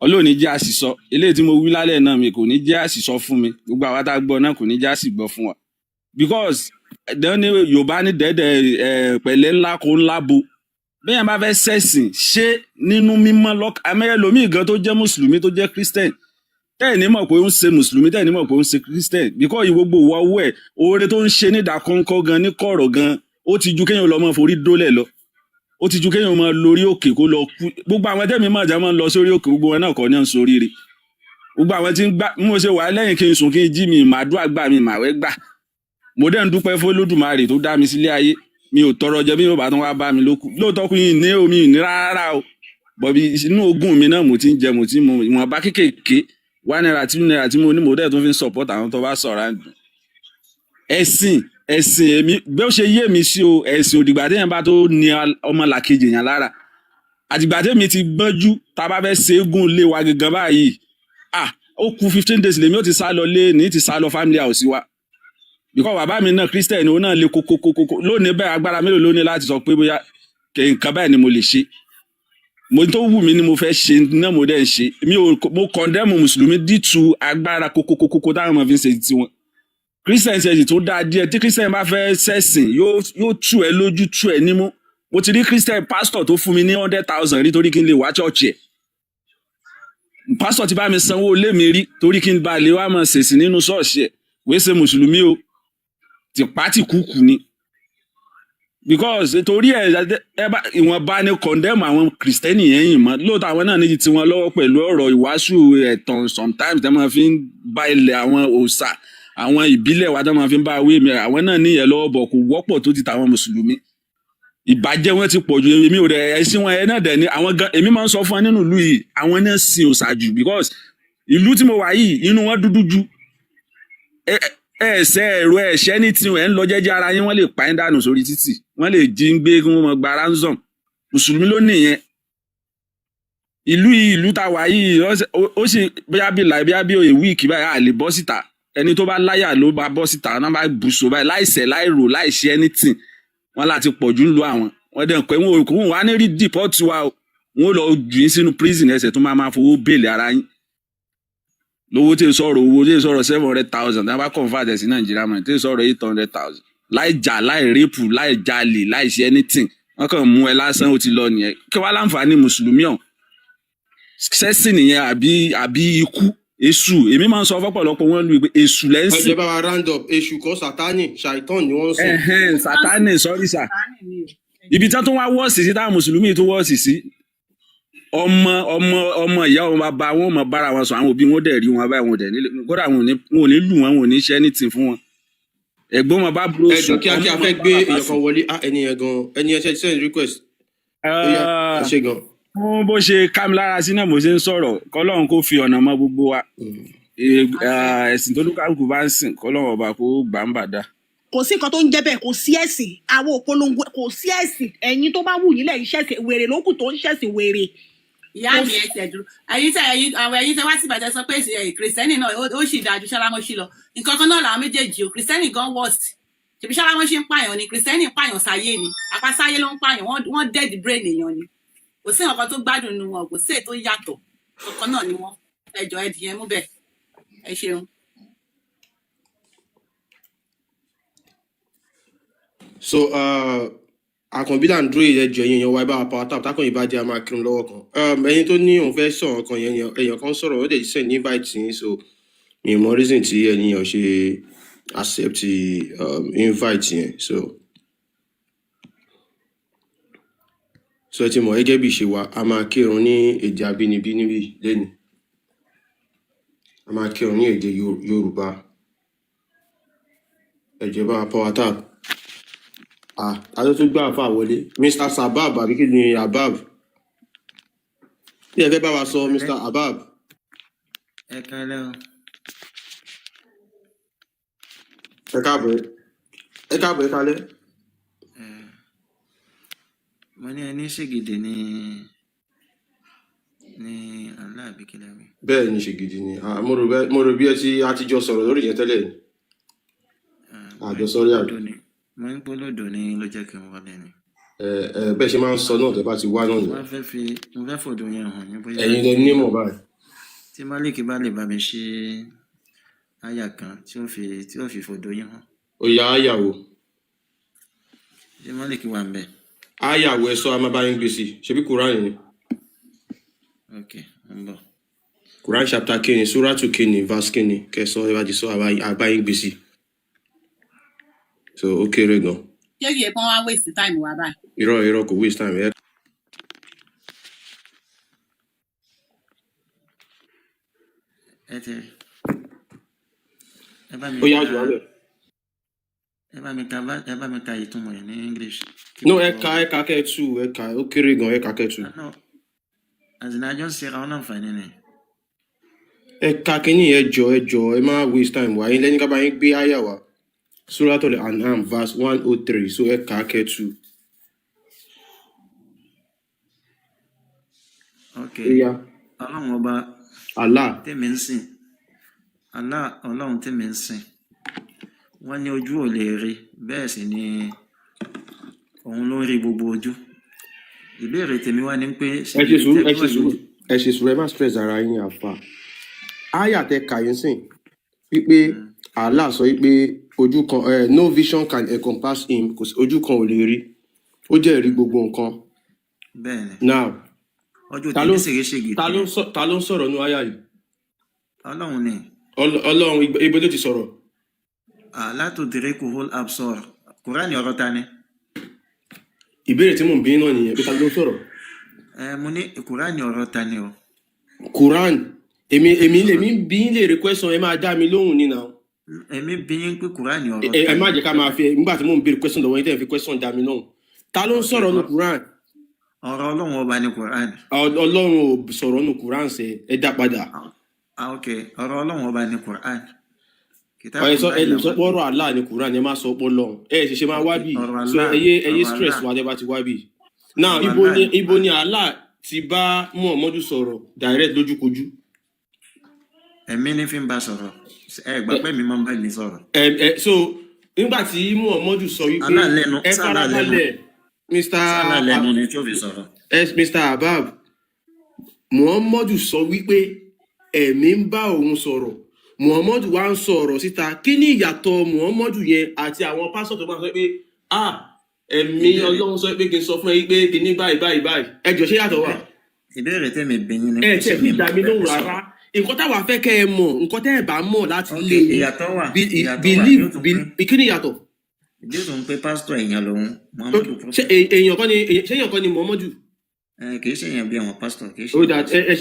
Ọlọ́run ní jẹ́ àṣìsọ eléyìí tí mo wí lálẹ́ náà, mi kò ní jẹ́ àṣìsọ fún mi. Gbogbo àwa tá a gbọ́ náà, kò ní jẹ́ àṣìgbọ́ fún wa, because ẹ̀dán ní Yorùbá ní dẹ́dẹ̀ ẹ̀ pẹ̀lẹ́ ńlá kó ńlá bo. Bẹ́ẹ̀ bá fẹ́ ṣẹ̀sìn ṣé nínú mímọ́ lọ́k amẹ́yẹlòmíì gan tó jẹ́ mùsùlùmí, tó jẹ́ Christian, tẹ́ ẹ̀ ní mọ̀ pé ó ń ṣe mùsùlùmí, tẹ́ ẹ̀ ní mọ̀ pé ó ń ṣe Christian, because gbogbo ìwà owó ẹ̀, oore tó ń ṣe nídàkọ́ńkọ́ gan, ní kọ̀rọ̀ gan, ó ti ju kéèyàn lọ mọ́ forí dólẹ̀ lọ. Ó ti ju kéèyàn máa lórí òkè kó lọ kú. Gbogbo àwọn tẹ́mi máa jẹ́ máa ń lọ sórí òkè, gbogbo wọn náà kọ́ ní à ń soríire. Gbogbo àwọn tí ń gbá bí mo ṣe wà lẹ́yìn kí n sùn kí n jí mi, màdúrà gbà mí, màwẹ́ gbà. Mo dẹ̀ ń dúpẹ́ fún Olódùmarè tó dá mi sílé ayé. Mi ò tọrọ jẹ. Bí yóò bá tún wá bá mi lókù lóòótọ́, kú yìí ní omi ní rárá o, bọ̀bí inú ogún mi náà mo ti ń jẹ, mo ti ń mu ìwọ̀nba kéékèèké, ₦1, ₦2 tí mo ní, mo dẹ̀ tún fi ń support àwọn tó bá sọ̀rọ̀ àǹdù. Ẹ̀sìn, ẹ̀sìn èmi bí ó ṣe yé mi sí o, ẹ̀sìn òdìgbà téèyàn bá tó ní ọmọlàkejì yẹn lára. Àtìgbà tèmi ti gbọ́njú, tá a bá fẹ́ ṣe égún lé wa gangan báyìí, ah, ó kù 15 days lèmi ó ti sá lọ lé ní ti sá lọ family house wa, because bàbá mi náà Christian, òun náà lè kókókókó lónìí bẹ́ẹ̀. Agbára mélòó ló ní láti sọ pé bóyá nǹkan báyìí ni mo lè ṣe? Mo tó wù mí ni mo fẹ́ ṣe náà, mo dẹ̀ ń ṣe. Mi ò, mo condemn mùsùlùmí dìtú agbára kókókókó táwọn ọmọ fi ń ṣe tiwọn. Christian ṣe tó dáa díẹ̀. Tí Christian bá fẹ́ ṣẹ̀sìn, yóò tú ẹ lójú, tú ẹ nímú. Mo ti rí Christian pastor tó fún mi ní 100,000 rí torí kí n lè wá church ẹ̀. Pastor ti bá mi sanwó ilé mi rí torí kí n bá lè wá máa ṣèsìn nínú ṣọ́ọ̀ṣì ẹ̀. Wèé ṣe mùsùlùmí o, tìpátì kúkú ni, because torí ẹ ẹ bá ìwọ̀nba ni condemn àwọn Kristẹni yẹn yìí mọ́. Lóòótọ́, àwọn náà ní tiwọn lọ́wọ́ pẹ̀lú ọ̀rọ̀ ìwàásù ẹ̀tàn sometimes tẹ́ máa fi ń bá ilẹ̀ àwọn òòṣà, àwọn ìbílẹ̀ wa tẹ́ máa fi ń bá wé mi. Àwọn náà níyẹn lọ́wọ́ bọ̀, kò wọ́pọ̀ tó ti tàwọn mùsùlùmí. Ìbàjẹ́ wọn ti pọ̀ ju. Èmi ò rẹ̀ ẹ̀sìn wọn ẹ̀ náà dẹ̀ ni àwọn gan. Èmi máa ń sọ fún wọn nínú ìlú yìí, àwọn náà sin òòṣà jù, because ìlú tí mo wà yìí, inú wọn dúdú ju ẹsẹ̀ ẹ̀rọ ẹ̀ṣẹ́ ní tiwọn. Ẹ̀ ń lọ jẹ́jẹ́ ara yín, wọ́n lè pa ẹ́ dànù sórí títì, wọ́n lè jí ń gbé kí wọ́n mọ gba ransom. Mùsùlùmí ló nìyẹn. Ìlú yìí, ìlú tá a wà yìí, ó sì bóyá bí láì bóyá bí òye week báyìí, à lè bọ́ síta. Ẹni tó bá láyà ló bá bọ́ síta náà, bá bùsọ báyìí, láìṣẹ̀, láìrò, láìṣe anything, wọ́n láti pọ̀ jù ń lo àwọn. Wọ́n dẹ̀ pé wọn ò kó wọn wá ní rí deport wa o. Wọn ò lọ jù yín sínú prison, ẹsẹ̀ tó máa máa fowó bail ara yín lówó tí ì sọ̀rọ̀ owó tí ì sọ̀rọ̀ 700,000 tí wọ́n bá convert ẹ̀ sí Nàìjíríà mọ̀, tí ì sọ̀rọ̀ 800,000, láì jà, láì rape, láì jalè, láì ṣe anything. Wọ́n kàn mú ẹ lásán, ó ti lọ nìyẹn. Kí wàá láǹfààní mùsùlùmí ọ̀hún? Sẹ́sìn nìyẹn àbí ikú èṣù? Èmi máa ń sọ fọ́pọ̀lọpọ̀ wọn lu pé èṣù lẹ́ ń Ẹ sìn. jẹ́ bá wa round up. Èṣù kọ́, Sátánì, ṣàìtàn ni wọ́n ń sìn. Ẹ̀hẹ́n, Sátánì, sorry sir. Sátánì ni o. Ibi tí wọ́n tún wá wọ́ọ̀sì sí, táwọn mùsùlùmí tún wọ́ọ̀sì sí, ọmọ ọmọ ọmọ ìyá, ọmọ bàbá wọn mọ bára wọn sọ. Àwọn òbí wọn dẹ̀ rí wọn báyìí, wọn dẹ̀ nílé kódà, wọn ò ní lù wọn, wọn ò ní ṣe anything fún wọn. Ẹ̀gbọ́n wọn bá búrò Ẹ jọ sùn, kíákíá ọmọ fẹ́ wọn bá gbé bàbá èèyàn sùn. kan wọlé. Ah, ẹni yẹn gan, ẹni yẹn ṣe send request. Ó yá, ẹ ṣe gan. Fún bó ṣe ká mi lára sí náà mo ṣe ń sọ̀rọ̀. Kọ́lọ́run kó fi ọ̀nà mọ́ gbogbo wa. Ẹ̀sìn tó lúkàlùkù bá ń sìn, kọ́lọ́run ọba kó gbà ń bàdá. Kò sí nǹkan tó ń jẹ́ bẹ́ẹ̀. Kò sí ẹ̀sìn àwọn òpolongo, kò sí ẹ̀sìn. Ẹ̀yin tó bá wù yín lẹ́yìn ṣẹ̀sìn wèrè lókù tó ń ṣẹ̀sìn wèrè. Ìyá Kò mi, sí. ẹ tẹ̀ dúró. Ẹ̀yin tẹ ẹ̀yin àwọn ẹ̀yin tẹ wá sí Ìbàdàn sọ pé Kìrìsìtẹ́nì náà ó sì dáa ju ṣálámọ́sí lọ. Nǹkan kan náà làwọn méjèèjì o. Kìrìsìtẹ́nì gan worst. Ṣèbí ṣálámọ́sí ń pààyàn ni, Kìrìsìtẹ́nì ń pààyàn sáyé ni, àpasáyé ló ń pààyàn. Wọ́n dead brain èèyàn ni. Kò sí nǹkan tó gbádùn nu wọn, kò sí èyí tó yàtọ̀. Kankan náà ni wọ́n. Ẹ jọ̀ọ́, ẹ dìyẹn mú bẹ́ẹ̀. Ẹ ṣeun. So Àkànbí là ń dúró yìí. Ẹjọ, ẹ̀yin èèyàn wa, ẹ bá wa power tap. Tákànbí bá jẹ́, a máa kírun lọ́wọ́ kan. Ẹni tó ní òun fẹ́ sọ̀rọ̀ kan yẹn, èèyàn kan sọ̀rọ̀, ó dẹ̀ send invite yín, so mi ò mọ reason tí ẹni yẹn ò ṣe accept invite yẹn. So ẹ ti mọ̀ gẹ́gẹ́ bí ìṣe wa, a máa kírun ní èdè abínibí níbí lẹ́nu. A máa kírun ní èdè Yorùbá. Ẹ jọ̀ọ́, ẹ bá wa power tap. Ah, ta ló tún gbà fà wọlé? Mr Sabab àbí kí ni Abab? Kí ẹ fẹ́ bá wa sọ, Ẹ Mr Abab? Ẹ kalẹ́ o. Ẹ káàbọ̀, ẹ káàbọ̀, ẹ kálẹ́. Ẹ, mo ní ẹni ṣègìdì ní Allah àbí kí lẹ wí? Bẹ́ẹ̀ ni, ṣègìdì ni. Ah, mo rò bí ẹ ti a ti jọ sọ̀rọ̀ lórí yẹn tẹ́lẹ̀ ni. Ah, mo ní Àjọsọrí àbí? polódò ni, mo ní polódò ni ló jẹ́ kí n wọlé ni. Ẹ ẹ, bẹ́ẹ̀ ṣe máa ń sọ náà tẹ́ bá ti wá náà Mo nìyẹn. wá fẹ́ fi, mo fẹ́ fòdò yẹn hàn yín bóyá Ẹ̀yin lẹ nímọ̀ báyìí. Tí Malik bá lè bá mi ṣe àyà kan tí ó fi fòdò yín hàn. Ó yá, àyàwó. Ṣé Malik wà ń bẹ̀? Àyàwó, ẹ sọ, a máa bá yín gbèsè. Ṣebí Quran ni? Ok, ń bọ̀. Quran chapter kínní, suratu kínní, verse kínní, kẹsọ ẹ bá ti sọ, àbá yín gbèsè. So ó kéré gan. Ṣé kìí pọ́n wá waste time wa báyìí? Irọ́, irọ́, kò waste time ẹ. Ẹ ti rí. Ẹ bá mi Ó yá ka jù wálẹ̀. Ẹ bá mi ka ìtumọ̀ ẹ̀ ní English kí No, ẹ gbogbo ka, ẹ ka kẹ́ ẹ tú, ẹ ka, ó kéré gan, ẹ ka kẹ́ ẹ tú. Ah, no, as in àjọ ń ṣe ra wọn láǹfààní ni. Ẹ ka kínní, ẹ jọ, ẹ jọ, ẹ má waste time wá. Yín lẹ́ni ká bá yín gbé àyà wá. Suratul An'am verse 103, so ẹ kà á kẹ́ ẹ tú. Ok. Ó yá. Ọlọ́run ọba Allah. tèmi ń sìn, Allah, Ọlọ́run tèmi ń sìn, wọ́n ní ojú ò lè rí, bẹ́ẹ̀ sì ni òun ló ń rí gbogbo ojú. Ìbéèrè tèmi wá ní pé Ẹ ṣe ṣègìdì sùúrù, tẹ́ ẹ bí ṣe wà sùúrù, lójú. ẹ ṣe sùúrù, ẹ má stress ara yín, àfà. Àyà tẹ kà yín sìn wípé Allah sọ wípé ojú kan no vision can encompass him, kò sí ojú kan ò lè rí, ó jẹ́ rí gbogbo nǹkan. Bẹ́ẹ̀ ni. Now, Ojú ta tèmi ló sì rí ṣègìdì ta ló yẹn. ń sọ, ta ló ń sọ̀rọ̀ nínú àyà yìí? Ọlọ́run ni. Ọlọ́run ibo ló ti sọ̀rọ̀? Látòdìrí kuhul absor, Kúránì ọ̀rọ̀ ta ni? Ìbéèrè tí mò ń bí náà nìyẹn, pé ta ló ń sọ̀rọ̀? Ẹ, mo ní Kúránì ọ̀rọ̀ ta ni o? Quran, èmi Ọ̀rọ̀ lèmi ń bí yín léèrè question, ẹ máa dá mi lóhùn ní now. Èmi bí yín pé Kúránì ọ̀rọ̀ Ẹ ta má ni? jẹ́ ká máa fi nígbà tí mò ń béèrè question lọ́wọ́ yín tẹ́ ẹ fi question dá mi lóhùn. Ta ló ń Ok. sọ̀rọ̀ nínú Quran? Ọ̀rọ̀ Ọlọ́run ọba ni Kúránì. Ọlọ́run ò sọ̀rọ̀ nínú Quran sẹ́, ẹ dá padà. Ah, ok, ọ̀rọ̀ Ọlọ́run ọba ni Kúránì. Ẹ sọ, ẹ Kitabullahi lè sọ làwọn pé ọ̀rọ̀ Allah ni Quran, ẹ má sọ pé Ọlọ́run. Ẹ ṣẹ̀ṣẹ̀ máa Ok wá bì ọ̀rọ̀ so Allah ẹ yé, ẹ yé ọ̀rọ̀ stress Allah wa tẹ́ bá ti wá bì. Now, ọ̀rọ̀ ibo Allah ni ni ibo ni Kúránì. Allah ti bá Muhammadu sọ̀rọ̀ direct lójúkojú? Ẹ̀mí ní fi ń bá sọ̀rọ̀. Ẹ gbà Ẹ pé mi máa ń bá mi sọ̀rọ̀. ẹ ẹ, so nígbà tí Muhammadu sọ wípé Allah lẹ́nu ẹ sálà lẹ́nu farabalẹ̀, Mr. sálà lẹ́nu ni tí ó fi sọ̀rọ̀. Mr. Abab, Muhammadu sọ wípé ẹ̀mí ń bá òun sọ̀rọ̀. Muhammadu wá ń sọ̀rọ̀ síta. Kí ni ìyàtọ̀ Muhammadu yẹn àti àwọn pásítọ̀ tó máa sọ pé, ah, ẹ̀mí Ìbéèrè Ọlọ́run sọ pé kí n sọ fún ẹ pé kí ní báyìí báyìí báyìí? Ẹ jọ, ṣé yàtọ̀ wà? Ìbéèrè tèmi bí yín ni Ẹ pé tiẹ̀ ṣé fi mi dá máa ń mi bá lóhùn mi rárá. sọ̀rọ̀? Nǹkan táwa fẹ́ kẹ́ ẹ mọ̀, nǹkan tẹ́ ẹ bá mọ̀ láti Ok, lé yín ìyàtọ̀ wà, ìyàtọ̀ wà. believe Yóò tún pé kí ni ìyàtọ̀? Yóò tún pé pásítọ̀ èèyàn lòun, Muhammadu Ṣé prophet. èèyàn kọ́ ni, ṣé èèyàn kọ́ ni Muhammadu? Ẹ kì í ṣe èèyàn bí àwọn pásítọ̀, kì í ṣe Ó èèyàn dà, pásítọ̀. ẹ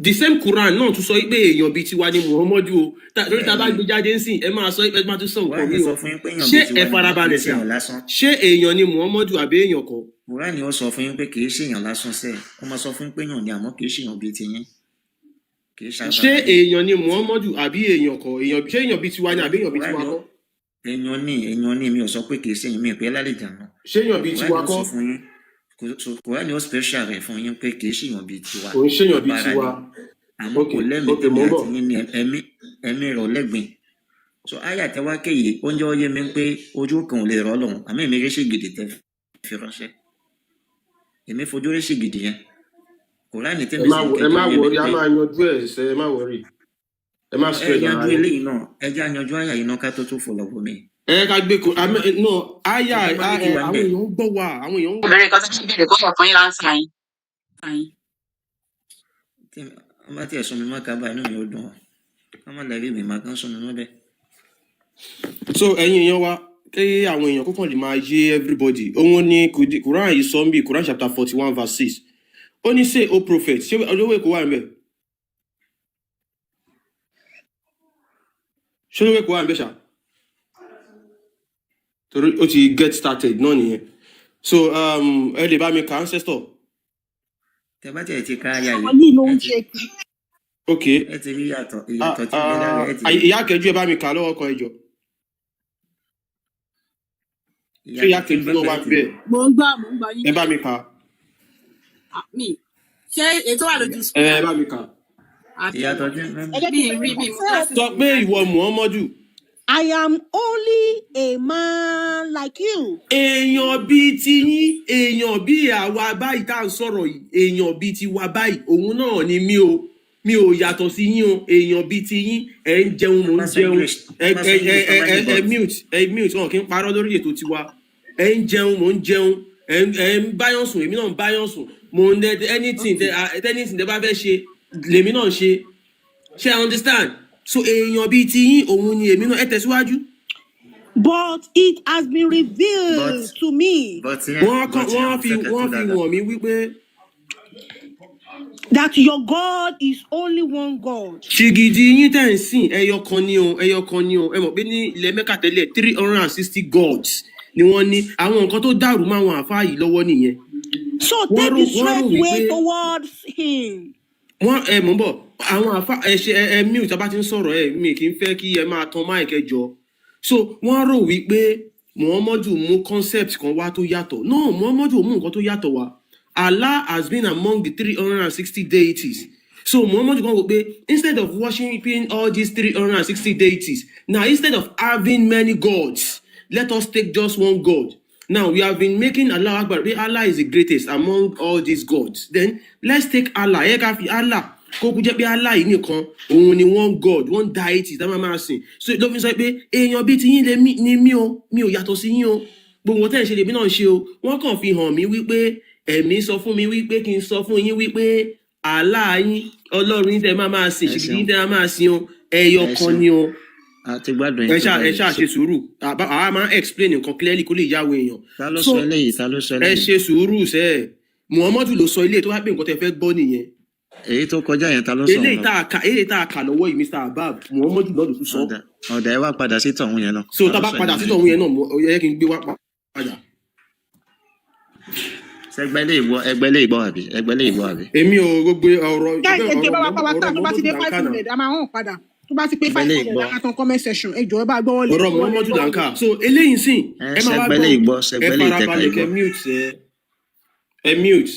the same Quran náà tún sọ pé èèyàn bíi tiwa ni Muhammadu o. Torí tá a bá Bẹ́ẹ̀ ni. gbé jáde ńsìn, ẹ máa sọ, ẹ máa tún sọ nǹkan Kúránì mi sọ o. fún yín pé èèyàn Ṣé bíi tiwa ẹ ni wọ́n, kì í farabalẹ̀ ṣe sà, èèyàn lásán. ṣé èèyàn ni Muhammadu àbí èèyàn kọ́? Kúránì ó sọ fún yín pé kì í ṣe èèyàn lásán sẹ́ẹ̀. Ó máa sọ fún yín pé èèyàn ni, àmọ́ kì í ṣe èèyàn bíi tiyín. Kì í Ṣé ṣàbàrà yín. èèyàn ni Muhammadu àbí èèyàn kọ́? Èèyàn, ṣé èèyàn bíi tiwa ni àbí èèyàn bíi tiwa Kúránì ó kọ́? èèyàn ní, èèyàn ní, mi ò sọ pé kì í ṣe èèyàn, mi ò pé lálejò náà. Ṣé èèyàn bíi Kúránì tiwa ó kọ́? sọ fún yín, Kúránì ó special rẹ̀ fún yín pé kì í ṣe èèyàn bíi tiwa, Kò ń ṣèyàn bíi abara tiwa. ni. Àmọ́ Ok kò lẹ́mìí ok tèmi mò ń àti bọ̀. yín ní ẹ̀mí, ẹ̀mí rẹ̀ ò lẹ́gbìn. So àyà tẹ wá kéyìí, ó ń jẹ́ ó yé mi pé ojú kan ò lè rọ́ lọ́hùn, àmọ́ èmi rí ṣègìdì tẹ fi ránṣẹ́. Èmi fojú rí ṣègìdì yẹn. Kùránì Ẹ tèmi má sì ń ẹ kéjọ má yé mi wọrí, a pé máa yanjú ẹ ṣe, ẹ má wọrí, ẹ má ẹ stress ara yanjú yín. eléyìí náà, ẹ jẹ́ àyanjú àyà yìí náà ká tó tún fò lọ́wọ́ mi. Ẹ ká gbé ko no àyà Ṣé Málíkì wà ń àwọn bẹ̀? èèyàn ń gbọ́ wa, àwọn èèyàn ń Obìnrin kan tó ti béèrè kó sọ fún yín láǹsà yín. Tí wọ́n bá tiẹ̀ sún mi mọ́ kábà, inú mi ò dùn ọ́. Wọ́n má lẹ́rí mi máa kán sún mi mọ́ bẹ́ẹ̀. So ẹ̀yin èèyàn wa, kí àwọn èèyàn kókàn lè máa yé everybody, òun ni Quran yìí sọ ń bí Quran chapter 41 verse 6. Ó ní, "Say, O prophet." Ṣé olówó Èkó wà ń bẹ̀? Ṣé olówó Èkó wà ń bẹ̀ ṣá? Torí ó ti get started náà nìyẹn. So ẹ lè bá mi ka, ancestor. Tẹ bá tiẹ̀ ti ka àyà Àwọn yìí, yìí ló ẹ ń ti ṣe kiri. Ok. ẹ ti rí ìyàtọ̀ ìyàtọ̀ tí ń bẹ lára ẹ ti rí. Ìyá kẹjú, ẹ bá mi kà á lọ́wọ́ kan, ẹ jọ̀ọ́. Ṣé ìyá Ìyàtọ̀ tí ń kẹjú bẹ náà ńbẹ̀ wà ẹ ti rí. bẹ́ẹ̀? Mò ń gbọ́, mò ń gbọ́ yín. Ẹ bá mi kà á. Ah, mi ṣé ètò wà lójú Ẹ screen bá mi kà á. àbí? Ìyàtọ̀ tí ń bẹ Ẹ ńbẹ̀. jẹ́ Mi kí n ì rí sáré mi kà mú ṣé glasses Sọ mi pé jáde. ìwọ Muhammadu, I am only a man like you. Èèyàn bíi tiyín, èèyàn bíi àwa báyìí tá à ń sọ̀rọ̀ yìí, èèyàn bíi tiwa báyìí òun náà ni mí o. Mi ò yàtọ̀ sí yín o. Èèyàn bíi tiyín, ẹ ń jẹun, Ẹ mò má ń sọ jẹun. English, Ẹ ẹ má sọ ẹ ẹ English tó ẹ bá ní ẹ ẹ but. mute, ẹ mute, wọn kì í parọ́ lórí ètò tiwa. Ẹ ń jẹun, mò ń jẹun. Ẹ ń báyọ̀ sùn, èmi náà ń báyọ̀ sùn. Mò ń dẹ anything tẹ anything tẹ bá fẹ́ ṣe lèmi náà ń ṣe. Ṣé ẹ understand? So èèyàn bíi tiyín òun ni èmi náà. Ẹ tẹ̀síwájú. But it has been But revealed to me but yẹn Wọ́n kàn but yẹn wọ́n mo fi fẹ́ kẹ́ tú wọ́n fi dáadáa. wọ̀n mí wípé that your God is only one God. Ṣìgìdì yín tẹ̀ ń sìn, ẹyọ kan ní o, ẹyọ kan ní o. Ẹ mọ̀ pé ní ilẹ̀ Mẹ́kà tẹ́lẹ̀, 360 gods ni wọ́n ní. Àwọn nǹkan tó dàrú mọ́ àwọn àfáà yìí lọ́wọ́ nìyẹn. So Wọ́n take rò the wọ́n rò straight way wípé towards him. Wọ́n ẹ mọ̀ ń bọ̀, àwọn àfáà, ẹ ṣe ẹ mute tá a bá ti ń sọ̀rọ̀. Ẹ mi kì í fẹ́ kí ẹ máa tan mic, ẹ jọ. So wọ́n rò wípé Muhammadu mú concept kan wá tó yàtọ̀. No, Muhammadu ò mú nǹkan tó yàtọ̀ wá. Allah has been among the 360 deities. So Muhammadu kan wò pé instead of worshiping all these 360 deities, now instead of having many gods, let us take just one God. Now we have been making Allah Akbar pé Allah is the greatest among all these gods. Then let's take Allah. Ẹ ká fi Allah kó kú jẹ́ pé Allah yìí nìkan òun ni one God, one deity tá máa máa sìn. So ló fi sọ pé èèyàn bíi tiyín lè mí ni mí o, mi ò yàtọ̀ sí yín o. Gbogbo nǹkan tẹ́ ẹ̀ ń ṣe lèmi náà ń ṣe o. Wọ́n kàn fi hàn mí wípé ẹ̀mí sọ fún mi wípé kí n sọ fún yín wípé Allah yín, Ọlọ́run yín tẹ́ máa máa sìn, Ẹ ṣìgìdì ṣeun. yín tẹ́ máa máa sìn o, ẹyọ Ẹ kan ṣeun. ni o. A ti gbádùn Ẹ yín tó ṣáà ẹ báyìí. ṣáà ṣe sùúrù. Àwa máa ń explain nǹkan clearly kó lè yáwó èèyàn. Ta ló So sọ eléyìí? Ta ló sọ ẹ eléyìí? ṣe sùúrù sẹ ẹ. Muhammadu ló sọ ilé tó wá pé nǹkan tẹ́ fẹ́ gbọ́ nìyẹn. Èyí tó kọjá yẹn, ta ló sọ Eléyìí òun tá náà? a kà, eléyìí tá a kà lọ́wọ́ yìí, Mr Abab, Muhammadu náà ló tún sọ. Ọ̀dà ọ̀dà, ẹ wá padà sí tọ̀hún yẹn náà. So Ta tá a ló bá sọ padà yẹn sí náà? tọ̀hún yẹn náà, ó yẹ kí n gbé wá padà. Ṣẹgbẹ́ lè gbọ́, ẹgbẹ́ lè gbọ́ àbí ẹgbẹ́ lè gbọ́ àbí? Èmi ò gbogbo ọ̀rọ̀ Guys, ìgbẹ́ ẹ jẹ́ ọ̀rọ̀ bá wa pa wa ọ̀rọ̀ tá tó bá ti Muhammadu dé là ń five kà náà. hundred a máa hàn padà. Tó bá ti pé Ẹgbẹ́ five lè hundred gbọ́. a máa tan comment section. Ẹ jọ̀ọ́, ẹ bá gbọ́wọ́ lé Ọ̀rọ̀ gbọ́wọ́ lé Muhammadu là ń gbọ́wọ́ lé. kà. So eléyìí sìn Ẹ ẹ máa wá ṣẹgbẹ́ gbọ́ lè gbọ́, ẹ ṣẹgbẹ́ lè tẹ̀ka farabalẹ̀ ìgbọ́. kẹ mute, ẹ mute.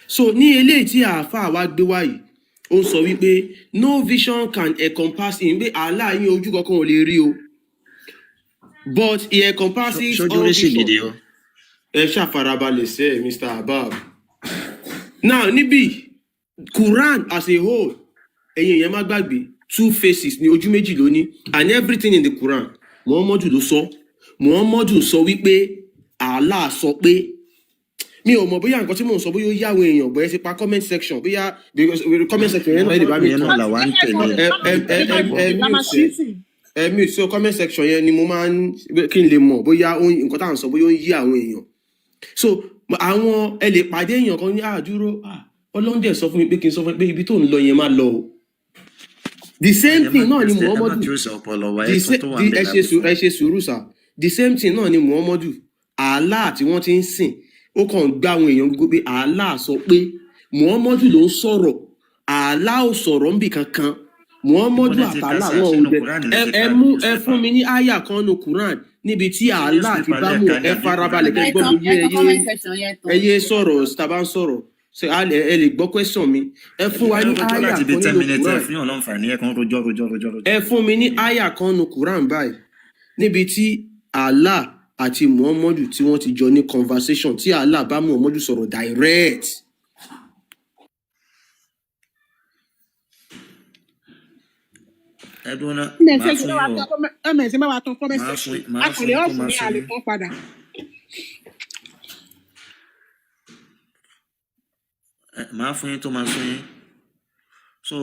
So ní eléyìí tí àáfàá wa gbé wá yìí, ó ń sọ wípé no vision can encompass him, pé Allah yín ojú kankan ò lè rí o, but he encompasses Ṣojú all rí vision. ṣìgìdì o. Ẹ ṣàfarabalẹ̀ sẹ́, Mr Abab. Now níbí, Quran as a whole, ẹ̀yin èèyàn má gbàgbé, two faces ní, ojú méjì ló ní, and everything in the Quran, Muhammadu ló sọ. Muhammadu sọ wípé Allah sọ pé, mi ò mọ̀ bóyá nǹkan tí mò ń sọ bóyá ó yá àwọn èèyàn, bóyá ti pa comment section, bóyá because comment section yẹn náà ẹ lè bá mi Muhammadu yẹn tàn. náà làwa ń tẹ̀lé. Ẹ ẹ ẹ ẹ ẹ La máa mute ṣí ẹ sí. Ẹ mute. So comment section yẹn ni mo máa ń kí n lè mọ̀ bóyá nǹkan tá à ń sọ bóyá ó ń yí àwọn èèyàn. So àwọn ẹ lè pàdé èèyàn kan ní àdúró, Ọlọ́run dẹ̀ sọ fún mi pé kí n sọ fún mi pé ibi tó ń lọ yẹn má lọ o. The same Ẹ má thing náà ni twist, ẹ má Muhammadu twist ọpọlọ wa. The Ẹ sọ same tó wà the ń bẹ̀ ẹ ṣe lábẹ́ fún. ẹ ṣe sùúrù sà. The same thing náà ni Muhammadu. Allah tí wọ́n ti ń sìn, ó kàn ń gbá àwọn èèyàn gbogbo pé Allah sọ pé, Muhammadu ló ń sọ̀rọ̀, Allah ò sọ̀rọ̀ níbì kankan. Ibo Muhammadu lẹ ti kà àtàlà sá? wọn ò Sínú dẹ Quran lẹ ẹ ti ẹ kà àbí mú ẹ newspaper? Fún mi ní àyà kan nu Quran níbi tí Ṣé Allah ti newspaper bá lẹ mú kà ní ẹ àbí Quran farabalẹ̀ lẹ kẹ́ Ẹ gbọ́ tan mi yé. Ẹ Ẹ tan yé comment section yẹn tán. Ẹ yé sọ̀rọ̀ tá a bá ń sọ̀rọ̀ ṣe ẹ lè gbọ́ question mi. Ẹ fún wa Ẹ ní rojọ́ àyà láti bí kan 10 nínú minutes, ẹ Quran. fún yàn láǹfààní, ẹ kàn rojọ́ rojọ́ rojọ́ rojọ́. Ẹ fún mi ní àyà kan nu Quran báyìí níbi tí Allah àti Muhammadu tí wọ́n ti jọ ní conversation, tí Allah bá Muhammadu sọ̀rọ̀ direct. Ẹ dúró ná, ms màá ẹ fún bá wa yín o. tan ms, ẹ bá wa tan comment Màá fún section. màá A kàn fún lè yín tó off máa ní sún àlè yín. tán padà. Màá fún yín tó máa sún yín. So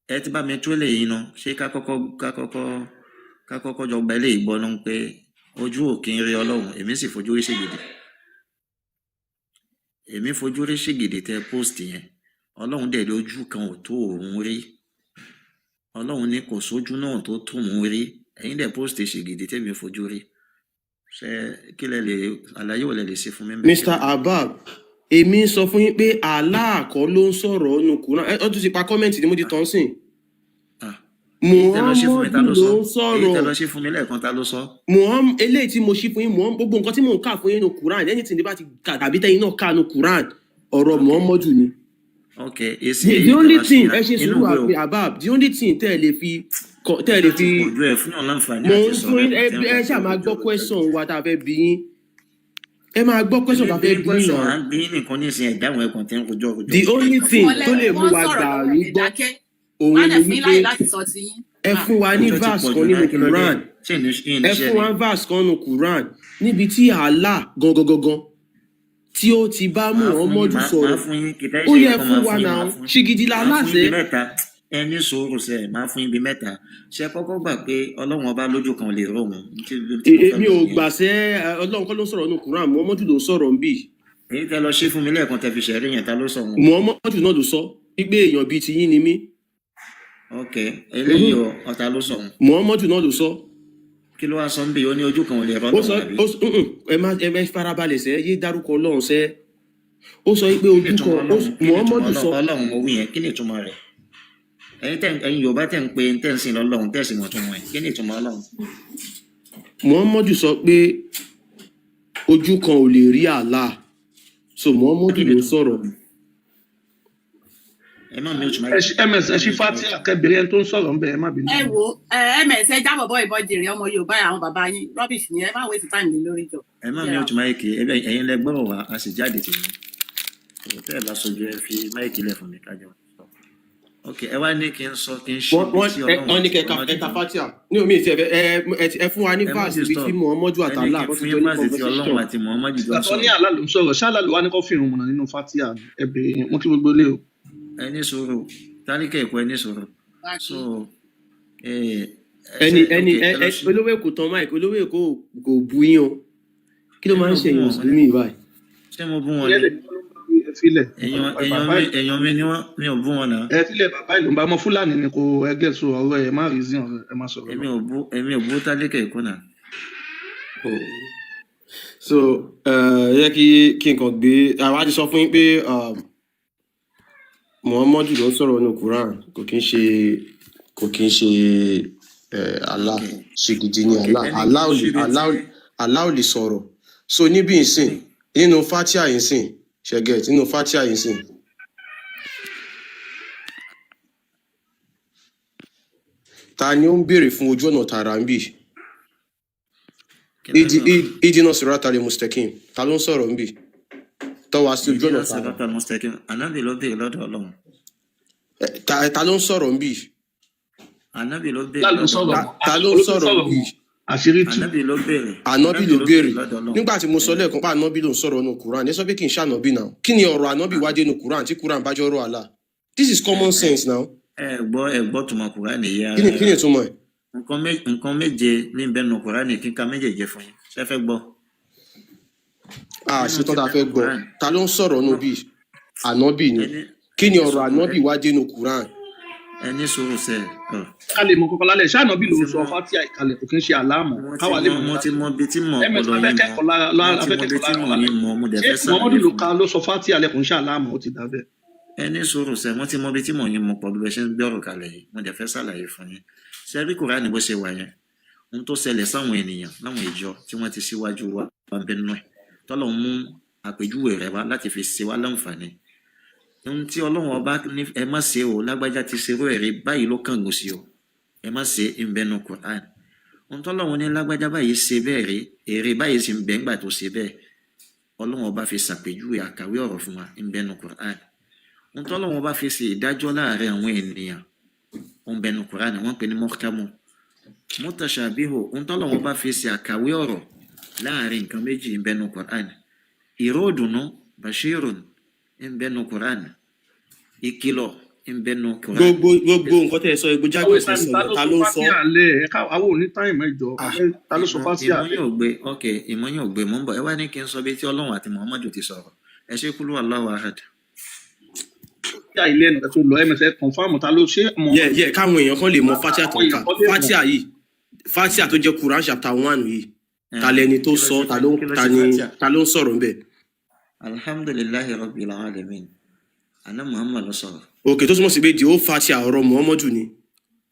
ẹ ti bá mi tú eléyìí ná. Ṣé ká kọ́kọ́ jọ gba eléyìí gbọ́ ná pé ojú ò kí ń rí Ọlọ́run, èmi sì fojú rí ṣègìdì. Èmi fojú rí ṣègìdì tẹ post yẹn. Ọlọ́run dẹ̀ lójú kan ò tó òun rí. Ọlọ́run ní kò sójú náà tó tó òun rí. Ẹ̀yin dẹ̀ post ṣègìdì tèmi fojú rí. Ṣé kí lẹ lè àlàyé wo lẹ lè ṣe fún mi bẹ́ẹ̀? Mr Abab, Èmi ń sọ fún yín pé Allah kọ́ ló ń sọ̀rọ̀ nínú Quran. Ẹ ọ tún ti pa comment ni mo ti tàn sìn. Ah, èyí tẹ́ lọ ṣí fún mi, ta Muhammadu ló ló sọ? ń Èyí tẹ́ sọ̀rọ̀. lọ ṣí fún mi lẹ́ẹ̀kan, ta ló sọ? Muhammad, eléyìí tí mo ṣí fún yín, Muhammad, gbogbo nǹkan tí mò ń kà fún yín nínú Quran, anything tí bá ti kà tàbí tẹ́yìn náà kà nínú Quran, ọ̀rọ̀ Ok. Muhammadu ni. Ok, èsì The èyí the tẹ́ only wá ṣe thing, ẹ ṣe inú sùúrù ìwé o. àbí abab, the only thing tẹ́ ẹ lè fi tẹ́ ẹ lè Ọjọ́ ti fi pọ̀ ju ẹ̀ fún yàn láǹfààní mo àti ń sọ̀rọ̀ fún yín, ẹ̀kọ́ ẹ tí ń ẹ rojọ́ ṣáà máa rojọ́ gbọ́ rojọ́. Question wa tá a fẹ́ bí yín, ẹ máa gbọ́ question Èmi tá a bí fẹ́ bí yín question, náà. à ń bí nìkan ní ìsìn ẹ̀dáhùn ẹ̀kàn tí ń rojọ́ rojọ́. The only thing Wọ́n tó lè mú wọ́n wa sọ̀rọ̀ gbà lọ́wọ́ yín ẹ̀ gbọ́ dákẹ́. òun Wọ́n á ni dẹ̀ fún yín wípé láyè láti sọ ti yín. ẹ Ah. fún wa ní Ọjọ́ ti verse pọ̀ kan jù nínú náà, kí ló dé? Quran. Ṣé ìní Ẹ ìníṣẹ́ fún ni? wa verse kan nínú Quran níbi tí Allah gangan gangan tí ó ti bá Màá fún yín, Muhammadu màá sọ̀rọ̀. fún yín kìtẹ́ Ó ṣe yẹ kan fún màá wa fún yín, náà. màá fún Ṣìgìdì la màá fún yín láṣẹ. bí mẹ́ta. Ẹ ní sùúrù sẹ, màá fún yín bí mẹ́ta. Ṣé kọ́kọ́ gbà pé Ọlọ́run ọba lójú kan ò lè rọ òun? Tí mo fẹ́ Èmi lọ ò nìyẹn. gbàṣẹ. Ọlọ́run kọ́ ló ń sọ̀rọ̀ nínú Quran, Muhammadu ló ń sọ̀rọ̀ ń bì. Èyí tẹ́ lọ ṣe fún mi lẹ́ẹ̀kan tẹ́ fi ṣẹ̀rí yẹn, ta ló sọ wọn? Muhammadu náà ló sọ wípé èèyàn bíi tiyín ni mí. Ok, eléyìí o, ọ̀tá ló sọ wọn? Muhammadu náà ló sọ. Kí ló wá sọ ń bì? Ó ní ojú kan ò lè rọ Ó Ọlọ́run sọ àbí? Ó sọ, ẹ má ẹ má farabalẹ̀ sẹ́, yé dárúkọ Ọlọ́run sẹ́. Ó sọ wípé Kí ni ojú ìtumọ̀ kan ó Ọlọ́run? Kí ni ìtumọ̀ Muhammadu sọ. Ọlọ́run mo wí yẹn, kí ni ìtumọ̀ rẹ̀? Ẹ̀yin tẹ́ ẹ̀yin Yorùbá tẹ́ ń pe tẹ́ ń sìn lọ́lọ́run tẹ́ sì mọ̀ túmọ̀ ẹ̀, kí ni ìtumọ̀ Ọlọ́run? Muhammadu sọ pé ojú kan ò lè rí Allah, so Muhammadu Kí ni ló ń ìtumọ̀ sọ̀rọ̀. Ọlọ́run? Ẹ má mute mic. Ẹ ṣí ms, Ẹ ẹ má ṣí mute mic. Fatia kẹbìrì ẹni tó ń sọ̀rọ̀ ń bẹ, ẹ má bínú. Ẹ wo ẹ ms, ẹ jábọ̀ bọ́ ìbọn jèrè ọmọ Yorùbá àwọn bàbá yín, rubbish ni, ẹ má waste time lé lórí jọ. Ẹ má Yẹra. mute mic. Ẹ̀yin lẹ gbọ́rọ̀ wá, a sì jáde tì yín. Tẹ́ ẹ bá sojú, ẹ fi mic lẹ̀ fún mi kájọ. Ok, ẹ wá ní kí n sọ kí n ṣí Wọ́n ibi wọ́n tí ẹ Ọlọ́run wọ́n ní àti kẹka Muhammadu ẹka jọ. Fatia ní omi ìtì ẹ fún wa ní Ẹ má verse ibi tí disturb. Muhammadu Ẹ ní àtàlà kí n wọ́n ti fún jọ yín ní verse tí Ọlọ́run conversation. àti Muhammadu jọ ń Ìgbà tó ní sọ̀rọ̀. Allah ló ń sọ̀rọ̀, ṣáàlà ló wá ní kó fi irun mọ̀nà nínú Fatia ni? Ẹ bèrè yẹn, mo kí gbogbo ilé o. Ẹ ní sùúrù, tálíkà ẹ̀kọ́, ẹ ní sùúrù. So ẹ ẹ Ẹni ṣe ẹni ok, ẹ ẹ lọ ẹ sí. Olówó Èkó tán mike, Olówó Èkó kò bu yín o. Kí ló Èmi máa ń ò ṣe bú èèyàn wọn. mùsùlùmí báyìí? Ṣé mo bú wọn Ìyẹn ni? lè ní kọ́ ló ń bá wí, ẹ filẹ̀. Èèyàn èèyàn Bàbá mi, èèyàn mi ni wọ́n, mi ò bú wọn náà. Ẹ filẹ̀, bàbá ìlú ń bá ọmọ Fúlàní ni kò ẹgẹ́ so ọ̀rọ̀ ẹ má rí sí ọ̀rọ̀ ẹ má sọ̀rọ̀ Èmi lọ. ò bú, èmi ò bú tálíkà ẹ̀kọ́ náà. Oh. So ẹ yẹ kí n kàn gbé àwa ti sọ fún yín pé Muhammadu ló ń sọ̀rọ̀ nínú Quran, kò kí ń ṣe Allah. Ok. Ṣìgìdì ni Ok, Allah. ẹ ní kí Allah n ò ṣí lè ibi tí Allah Allah ò lè sọ̀rọ̀. So níbí ìsìn nínú Fatia yìí sìn ṣẹgẹt, nínú Fatia yìí sìn, ta ni ó ń béèrè fún ojú ọ̀nà tààrà ń bì? Kí ló sọ? Idina sirata le mustakim, ta ló ń sọ̀rọ̀ ń bì tọ́wa sí ojú ọ̀nà Ìdílé tààrà? Sọ̀rọ̀tà Mustaqim, Ànábì ló béèrè lọ́dọ̀ Ọlọ́run. Ta ló ń sọ̀rọ̀ ń bì? Ànábì ló béèrè Allah ló ń lọ́dọ̀ sọ̀rọ̀ Ọlọ́run. mọ́, Ta ló ń olóṣèlú sọ̀rọ̀ ń sọ̀rọ̀ bì? mọ́, àṣírí tú. Ànábì ló béèrè. Ànábì Ànábì ló ló béèrè béèrè. lọ́dọ̀ Ọlọ́run. Nígbà tí mo sọ Ẹ lẹ́ẹ̀kan pé ànábì ló ń sọ̀rọ̀ nù Quran, ẹ sọ pé kí n ṣànábì náà. Kí ni ọ̀rọ̀ ànábì wá dé nù Quran tí Quran bá jẹ́ ọ̀rọ̀ Allah? This is ẹ common ẹ sense now. Ẹ gbọ́, ẹ gbọ́ tùmọ̀ Kùránì yìí Kí ni rárá. kí ni ìtumọ̀ ẹ̀? Nǹkan méje ní bẹ́ẹ̀ nù Kùránì, kí n ka méjèèje fún yín. Ṣé fẹ́ gbọ́? A Nínú ṣetán tí tá a bẹ́ẹ̀ fẹ́ nù gbọ́. Kùránì. Ta ló ń sọ̀rọ̀ nù No, bí? Ànábì ni. ẹni Kí ni ẹni ọ̀rọ̀ sùúrù, ànábì wá dé nù Quran? ẹni sùúrù sẹ ọ. Ká lè mọ kọ́kọ́ lálẹ́ ṣáà náà bí Mo ló ti ń sọ mọ Fatia ìkàlẹ̀ kò kí ń ṣe àlámọ̀ mo ti káwa lè mọ mọ̀ mo nípa ti mọ ibi tí mò ń ms ọpọlọ yín mọ. afẹ́kẹ́kọ̀ọ́ lára Mo ti mọ ibi afẹ́kẹ́kọ̀ọ́ tí lára mò wa ń lálẹ́ yín mọ, mo dẹ̀ ṣé fẹ́ Muhammadu ṣàlàyé ló fún ka yín. ló sọ Fatia lẹ kò ń ṣe àlámọ̀, ó ti dà bẹ́ẹ̀. Ẹ ní sùúrù sẹ, mo ti mọ ibi tí mò ń yín mọ pẹ̀lú bẹ ṣe ń gbọ́rọ̀ kalẹ̀ yìí, mo dẹ̀ fẹ́ ṣàlàyé fún yín. Ṣé rí Kùránì bó ṣe wà yẹn, ohun tó ṣẹlẹ̀ sáwọn ènìyàn láwọn ìjọ tí wọ́n ti síwájú wa wà bẹ́ẹ̀ nú ẹ̀ tọ́lọ̀ ń mú àpèjúwe rẹ̀ wá láti fi ṣe wá láǹfààní. Ohun tí Ọlọ́run ọba ní ẹ má ṣe o, lágbájá ti ṣerú ẹ̀ rí báyìí ló kángun sí o, ẹ má ṣe ń bẹnu Kùránì. Ohun tọ́lọ́run ní lágbájá báyìí ṣe bẹ́ẹ̀ rí, èrè báyìí sì ń bẹ ńgbà tó ṣe bẹ́ẹ̀, Ọlọ́run ọba fi ṣàpèjúwe àkàwé ọ̀rọ̀ fún wa ń bẹnu Kùránì. Ohun tọ́lọ́run ọba fi ṣe ìdájọ́ láàrin àwọn ènìyàn ó ń bẹnu Kùránì, wọ́n ń pè ní mọ́kámù mọ́tàṣàbíhò. Ohun tọ́lọ́run ọba fi ṣe àkàwé ọ̀rọ̀ láàrin nǹkan méjì ń bẹnu Kùránì. Ìró ìdùnnú, bashirun, ń bẹnu Kùránì. Ìkìlọ̀ ń bẹnu Kùránì. Gbogbo nǹkan tẹ́ ẹ sọ, gbogbo Àwọn jargon tẹ́ ẹ ìtàn sọ ta yẹn, ló ta sọ ló ń sọ? Fatia lẹ ẹ ká àwọn òní táìmù ẹjọ Ah, ta ló sọ Ìmọ̀ Fatia ìmọ̀ lẹ. yóò gbé, ok, ìmọ̀ yóò gbé, mò ń bọ̀. Ẹ wá ní kí n sọ bí tí Ọlọ́run àti Muhammadu ti sọ̀rọ̀. Ẹ ṣe kúlú Allahu ahad. Fatia ilé ẹnìkan tó lọ ms confam ta ló ṣe yẹ Muhammadu yẹ káwọn èèyàn kan lè mọ Fatia tó àwọn ń èèyàn kà. kan lè mọ̀. Fatia yìí, Fatia tó jẹ́ Quran chapter 1 yìí, Ẹ ta lẹni tó kí ló sọ? ṣe Ta ló kí ló ta ṣe ni Fatia? Ta ló ń sọ̀rọ̀ ńbẹ̀? Alhamdulillahi rabbil alamin, àná Muhammad ló sọ̀rọ̀. Òkè tó túmọ̀ sí pé the whole Fatia ọ̀rọ̀ Muhammadu ni.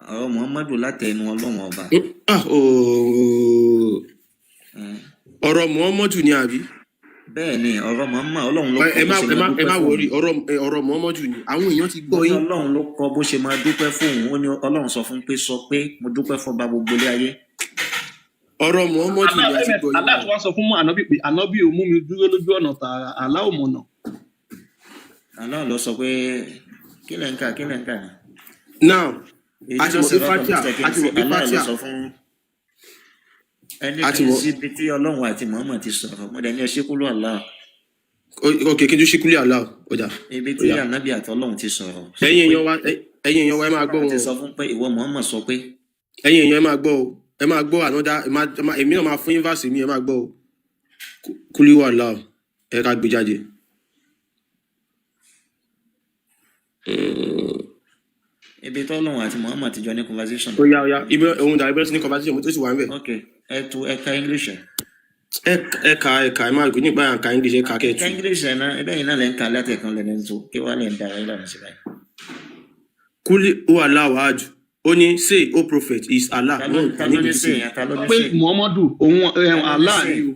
Ọ̀rọ̀ Muhammadu látẹnu Ọlọ́run ọba. Ah, ooo. Eh, Ọ̀rọ̀ Muhammadu ni àbí? Bẹ́ẹ̀ ni, ọ̀rọ̀ Muhammad, Ọlọ́run ló Ẹ kọ́ ẹ bó má ṣe ẹ máa má ẹ dúpẹ́ má fóun. wọrí, ọ̀rọ̀ ọ̀rọ̀ Muhammadu ni, àwọn èèyàn ti Mo gbọ́ ní yín. Ọlọ́run ló kọ́ bó ṣe máa dúpẹ́ fóun. Ó ní Ọlọ́run sọ fún pé sọ pé mo dúpẹ́ fọba gbogbo ilé ayé. Ọ̀rọ̀ Muhammadu ni, a ti Allah gbọ́ yín Allah báyìí. tí wọ́n sọ fún ànábì pé ànábì ò mú mi dúró lójú ọ̀nà tààrà, Allah ò mọ̀nà. Allah ló sọ pé kí lẹ̀ ń kà, kí lẹ̀ ń kà ní. Now a Èyí ti ló mọ̀ pé sọ̀rọ̀ Fatia, mustaqim a ti sí mọ̀ pé Allah ló Fatia sọ fún ẹni a kí ti n mọ̀. síbi tí Ọlọ́run àti Muhammad ti sọ̀rọ̀. Mo dẹ̀ ní ẹ ṣe kúlú Allah. Ok, kí n tún ṣí kúlẹ̀ Allah, ọjà Ibi tí ọjà. ànábì àti Ọlọ́run ti sọ̀rọ̀ sọ Ẹ̀yin pé èèyàn wa, ẹ̀yin èèyàn wa, ẹ máa gbọ́ Ọlọ́run ti wọn o. sọ fún pé ìwọ Muhammad sọ pé Ẹ̀yin èèyàn, ẹ máa gbọ́ o, ẹ máa gbọ́ ànádá, èmi náà máa fún yín verse mi, ẹ máa gbọ́ o. Kúlẹ̀ wà Allah, ẹ ká gbé jáde. Ibi tí Ọlọ́run àti Muhammad ti jọ ní conversation. Ó yá, ó yá, ibi òun dàbí bẹ́ẹ̀ sí ní conversation mo tó sì wà ń bẹ̀. Ok, ẹ tu ẹ ka English ẹ. Ẹ kà, ẹ kà, ẹ máa gbé nípa àǹkà English, ẹ kà kẹ́ Ẹ ẹ ka tú. English ẹ náà, ẹbẹ́ yìí náà lẹ́ ń ka látẹ̀kan lẹ́nu tó kí wàá lẹ́ ń dara yín lànà sí báyìí. Kúlẹ̀ wà Allah wàhálà, ó ní say o prophet is Allah Ta ló one ta and ló ní indivisible. sè yẹn? Ta ló ní Pé sè? Muhammadu òun Ta ló ní Allah sè? ni o.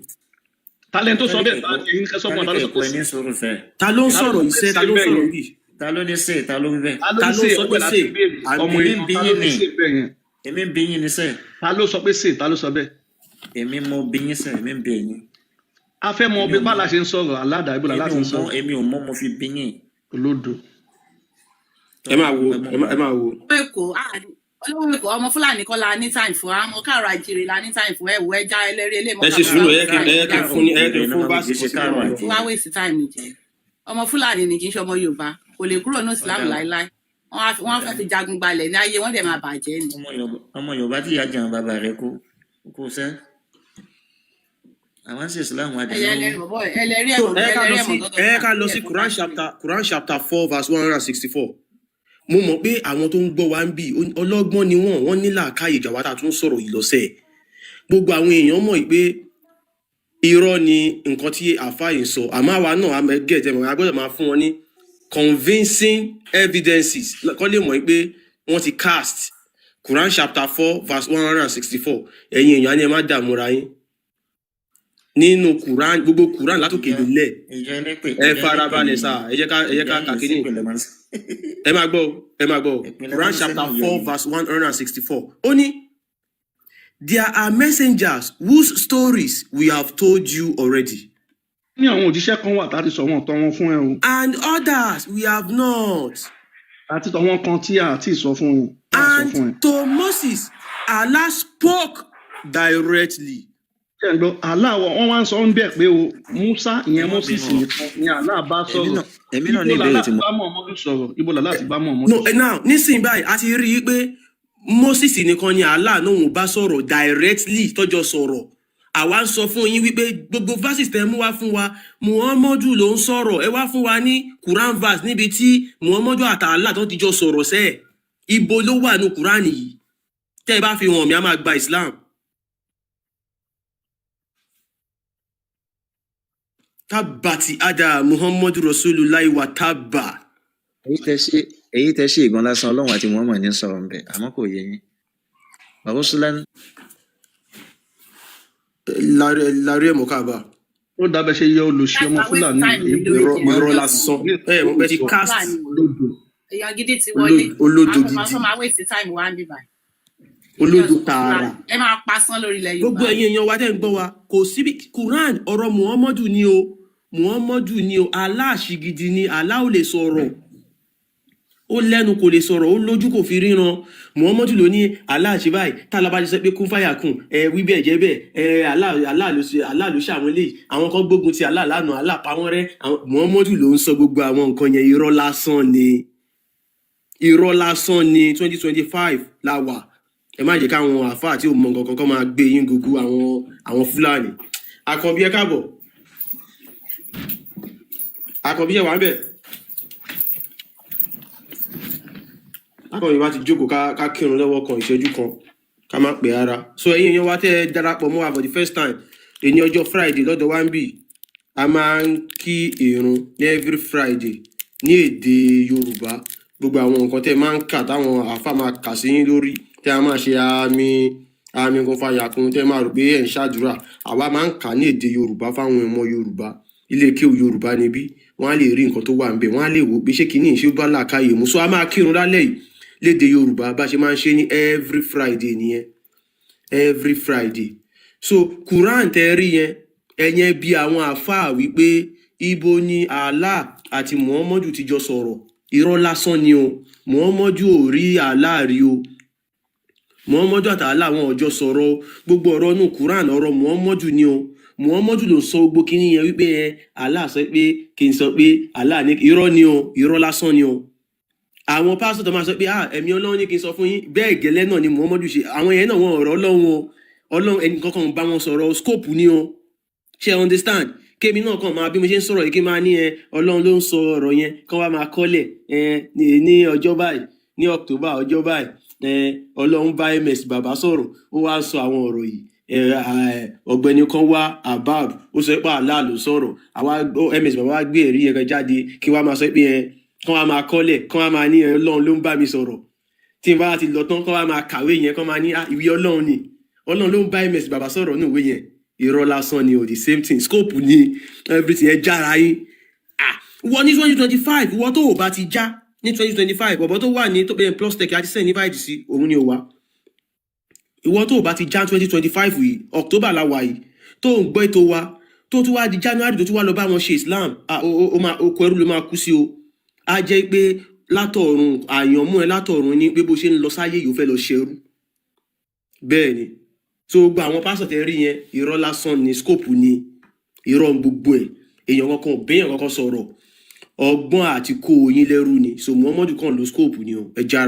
Talent tó sọ bẹ́ẹ̀, Tálíkà ta Èkó, ni ẹ̀yin kẹ́ sọ fún wa, ta ló Tálíkà sọ Èkó pé ẹ ní sùúrù fẹ́. Ta ló ń ta ló sọ̀rọ̀ sọ pé iṣẹ́? Ta ṣe ló ń bẹ́ẹ̀ sọ̀rọ̀ yẹn? bí? Ta ló ní sè? Ta ló wí bẹ́ẹ̀? Ta ló Ta ní ló ṣe sọ ọgbẹ́ pé láti ṣe béèrè ọmọ Èmi ń èèyàn, bi ta ló yín ní ni. ṣe bẹ́ẹ̀ yẹn? Èmi ń bi yín ni sẹ́. Ta ló sọ pé ṣe, ta ló sọ bẹ́ẹ̀? Èmi mo bi yín sẹ́, èmi ń bi ẹ̀yin. A fẹ́ mọ Èmi bí ò bá mọ̀. la ṣe ń sọ̀rọ̀ aládàá ibo Èmi làlá ò ti ń mọ̀, sọ̀rọ̀. èmi ò mọ̀, mo fi bi yín. Olódo. Ẹ máa wo, Tọ́ ẹ mọ̀ ẹ máa wo. Olówó Èkó, ah, olówó Èkó, ọmọ Fúlàní kọ́ la ní time fún, àwọn ọmọ káàrọ̀ àjíire la ní time fún. Ẹ̀wù ẹja ẹlẹ́rìí eléyìí Ẹ ṣe mọ́kànlá sùúrù, la ẹ waste yẹ kí time ẹ yẹ kí n Káàrọ̀ fún ní ẹ yẹ kí òjìrè n náà fún máa fi verse kì í kan ṣe sí káàrọ̀ màmá lọ. wá àjíire. waste time jẹ. Ọmọ Fúlàní ni, kì í ṣe ọmọ Yorùbá, kò lè kúrò ní Islam Ọ̀dà o, láéláé. Wọ́n á ọ̀dà fẹ́ fi jagun gbalẹ̀ ní ayé wọ́n dẹ̀ máa bàjẹ́ ni. ọmọ Yorùbá tí ìyá jẹun bàbá rẹ̀ kú kú sẹ́. Àwọn ń ṣe Islam Ẹyẹ àdánù. ẹlẹ́rìí bọ̀bọ̀ ẹlẹ́rìí So ẹ̀mọ̀ ẹ yẹ ká lọ ẹlẹ́rìí sí ẹ̀mọ̀ ẹ gángan yẹ gbà ká lọ sílẹ̀ sí fún Quran káfíìn. chapter Quran chapter 4 verse 164. Mo mọ̀ pé àwọn tó ń gbọ́ wa ń bì ọlọ́gbọ́n ni wọ́n, wọ́n ní làákàyè ìjà wa tá a tún sọ̀rọ̀ yìí lọ́sẹ̀. Gbogbo àwọn èèyàn mọ̀ pé irọ́ ni nǹkan tí àáfàá yìí ń sọ, àmọ́ àwa náà a get ẹ̀ mọ̀, a gbọ́dọ̀ máa fún wọn ní convincing evidences kọ́ lè mọ̀ pé wọ́n ti cast. Quran chapter 4 verse 164. Ẹ̀yin èèyàn á ní ẹ má dààmú ra yín nínú Quran, gbogbo Quran látòkè Ìjọ délẹ̀. ìjọ elépè Ẹ ìjọ elépè farabalẹ̀ ni sá, ẹ jẹ́ ká ẹ jẹ́ ìjọ ká yìí kà kínní. ṣépè lè máa ń sẹ́. Ẹ máa gbọ́ o, ẹ máa gbọ́ o. Ìpínlẹ̀ Quran máa ń sẹ́ chapter nù yọ 4 yìí. verse 164, ó ní there are messengers whose stories we have told you already Ní àwọn òjíṣẹ́ kan wà tá a ti sọ wọn tọ́ wọn fún ẹ o. and others we have not. Àti tọ̀wọn kan tí a ti sọ fún ẹ. Tá a sọ And fún ẹ. to Moses Allah spoke directly. Ṣé ẹ gbọ́? Allah wọ́n wá ń sọ ń bẹ̀ pé o Musa Ẹ ìyẹn má Moses bínú o. nìkan ni Allah bá Èmi sọ̀rọ̀. náà èmi náà Ibo ní làlá ìbéèrè ti tí mo bá Muhammadu sọ̀rọ̀? Ibo làlá ti bá No, Muhammadu sọ̀rọ̀? now nísìnyí báyìí a ti rí i pé Moses nìkan ni Allah náà òun bá sọ̀rọ̀ directly tọ́jọ́ sọ̀rọ̀. Àwa ń sọ fún yín wípé gbogbo verses tẹ́ mú wá fún wa, Muhammadu ló ń sọ̀rọ̀. Ẹ wá fún wa ní Quran verse níbi tí Muhammadu àti Allah tó ti jọ sọ̀rọ̀ sẹ́ẹ̀. Ibo ló wà ní Quran yìí? Tẹ́ ẹ bá fi hàn mí, a máa gba Islam. Tábàtì ada Muhammadu Rasulullah wa tábà. Èyí tẹ ṣe èyí tẹ ṣe ìgan lásán, Ọlọ́run àti Muhammad ní sọ̀rọ̀ ńbẹ̀, àmọ́ kò yé yín. Bàbá Lárí ẹ̀mọ́ káàbà. Ó dábẹ́ ṣe yẹ olùṣí ọmọ Láti waste Fúlàní time mi èébú lórí Irọ́ jẹ irọ́ ọjọ́ lásán. ní Ẹ mọ̀ pé ti sọ cast Fúlàní wò olódo. èèyàn gidi ti wọlé, olódo àwọn máa gidi, tó máa waste time wa ń bíbà olódo ọjọ́ tààrà. Fúlàní ẹ máa pasán lórí ilẹ̀ Gbogbo Yorùbá. ẹ̀yin èèyàn wa tẹ́ ń gbọ́ wa, kò síbi Quran ọ̀rọ̀ Muhammadu ni o, Muhammadu ni o, Allah ṣìgìdì ni, Allah ò lè sọ̀rọ̀, ó lẹ́nu kò lè sọ̀rọ̀, ó lójú kò fi ríran. Muhammadu ló ní Allah ṣe báyìí, tá a lọ bá ti sọ pé kún fáyà kùn, ẹ wí bẹ́ẹ̀ jẹ́ bẹ́ẹ̀, ẹ Allah Allah ló ṣe, Allah ló ṣe àwọn eléyìí, àwọn kan gbógun ti Allah lánàá, Allah pa wọ́n rẹ́. Muhammadu ló ń sọ gbogbo àwọn nǹkan yẹn, irọ́ lásán ni, irọ́ lásán ni. 2025 la wà, ẹ má jẹ́ káwọn àáfàá tí ò mọ nǹkan kan máa gbé yín gbogbo àwọn Fúlàní. Àkànbí, ẹ káàbọ̀. Àkànbí, ẹ wà ń bẹ̀. Àkànbí bá ti jókòó, ká kírun lọ́wọ́ kan ìṣẹ́jú kan, ká má pè ara. So ẹ̀yin èèyàn wa tẹ́ ẹ darapọ̀ mọ́ wa for the first time, èní ọjọ́ Friday lọ́dọ̀ wa ń bì, A máa ń kí ìrun ní every Friday ní èdè Yorùbá. Gbogbo àwọn nǹkan tẹ́ ẹ máa ń kà, táwọn àáfàá máa kà sí yín lórí, tẹ́ ẹ máa ṣe àmì àmì kan fàyà kun, tẹ́ ẹ máa rò pé ẹ̀ ń ṣàdúrà, àwa máa ń kà ní èdè Yorùbá fáwọn ọmọ Yorùbá. Ilé kéwù Yorùbá níbí, wọ́n á lè rí nǹkan tó wà níbẹ̀, wọ́n á lè wò ó pé ṣé kìíní ṣé ó bá làákàyè mu. So a máa kírun lálẹ́ yìí lédè Yorùbá, bá ṣe máa ń ṣe ní every Friday nìyẹn, every Friday. So Quran tẹ rí yẹn, ẹ̀yẹn bí àwọn àáfàá wípé ibo ni Allah àti Muhammadu ti jọ sọ̀rọ̀? Irọ́ lásán ni o. Muhammadu ò rí Allah rí o. Muhammadu àti Allah wọn ò jọ sọ̀rọ̀ o. Gbogbo ọ̀rọ̀ inú Quran, ọ̀rọ̀ Muhammadu ni o. Muhammadu ló sọ gbogbo kínní yẹn wípé ẹ Allah sọ pé kí n sọ pé Allah ní. Irọ́ ni o, irọ́ lásán ni o. Àwọn pásítọ̀ tó máa sọ pé, "Ah, ẹ̀mí Ọlọ́run ní kí n sọ fún yín," bẹ́ẹ̀ gẹ́lẹ́ náà ni Muhammadu ṣe. Àwọn yẹn náà, wọn ọ̀rọ̀ Ọlọ́run o. Ọlọ́run ẹnì kankan bá wọn sọ̀rọ̀, scope ni o. Ṣe understand? Kémi náà kàn máa bí mo ṣe ń sọ̀rọ̀ yìí, kí n máa ní ẹ Ọlọ́run ló ń sọ ọ̀rọ̀ yẹn, kán wá máa kọ́lẹ̀ ẹ ní ọjọ́ báyìí, ní October ọjọ́ báyìí, ẹ Ọlọ́run bá Ms Bàbá sọ̀rọ̀, ó wá sọ àwọn ọ̀rọ̀ yìí. Ẹ ọ̀gbẹ́ni kan wá abab, ó sọ pé Allah ló sọ̀rọ̀. Àwa Ms Bàbá wá gbé ẹ̀rí yẹn kan jáde, kí wá máa sọ pé ẹ kán wá máa kọ́lẹ̀, kán wá máa ní ẹ Ọlọ́run ló ń bá mi sọ̀rọ̀. Tí n bá ti lọ tán, kán wá máa kàwé yẹn, kán máa ní, "Ah, ìwé Ọlọ́run ni, Ọlọ́run ló ń bá Ms Bàbá sọ̀rọ̀ ní ìwé yẹn." Irọ́ lásán ni o. The same thing, scope ni everything. Ẹ jára yín. Ah, wọ ní 2025, ìwọ tó o bá ti já ní 2025, bọ̀bọ̀ tó wà ní tó bẹ́ẹ̀ plus tech àti send invite sí òun ni ó wá. Ìwọ tó o bá ti já 2025 yìí, October la wà yìí, tó ń gbọ́ ètò wa, tó tún wá di January, tó tún wá lọ bá wọn ṣe Islam, ah, o máa oko ẹrú ló máa kú sí o. Á jẹ́ pé látọ̀run àyànmú ẹ, látọ̀run ní pé bó ṣe ń lọ sáyé yìí, ó fẹ́ lọ ṣerú bẹ́ẹ̀ ni. So gbogbo àwọn pásítọ̀ tẹ rí yẹn, irọ́ lásán ni, scope ni, irọ́ gbogbo ẹ̀. Èèyàn kankan ò béèyàn kankan sọ̀rọ̀, ọgbọ́n àti kó oyin lẹ́rú ni. So Muhammadu kan ló scope ni o. Ẹ jára.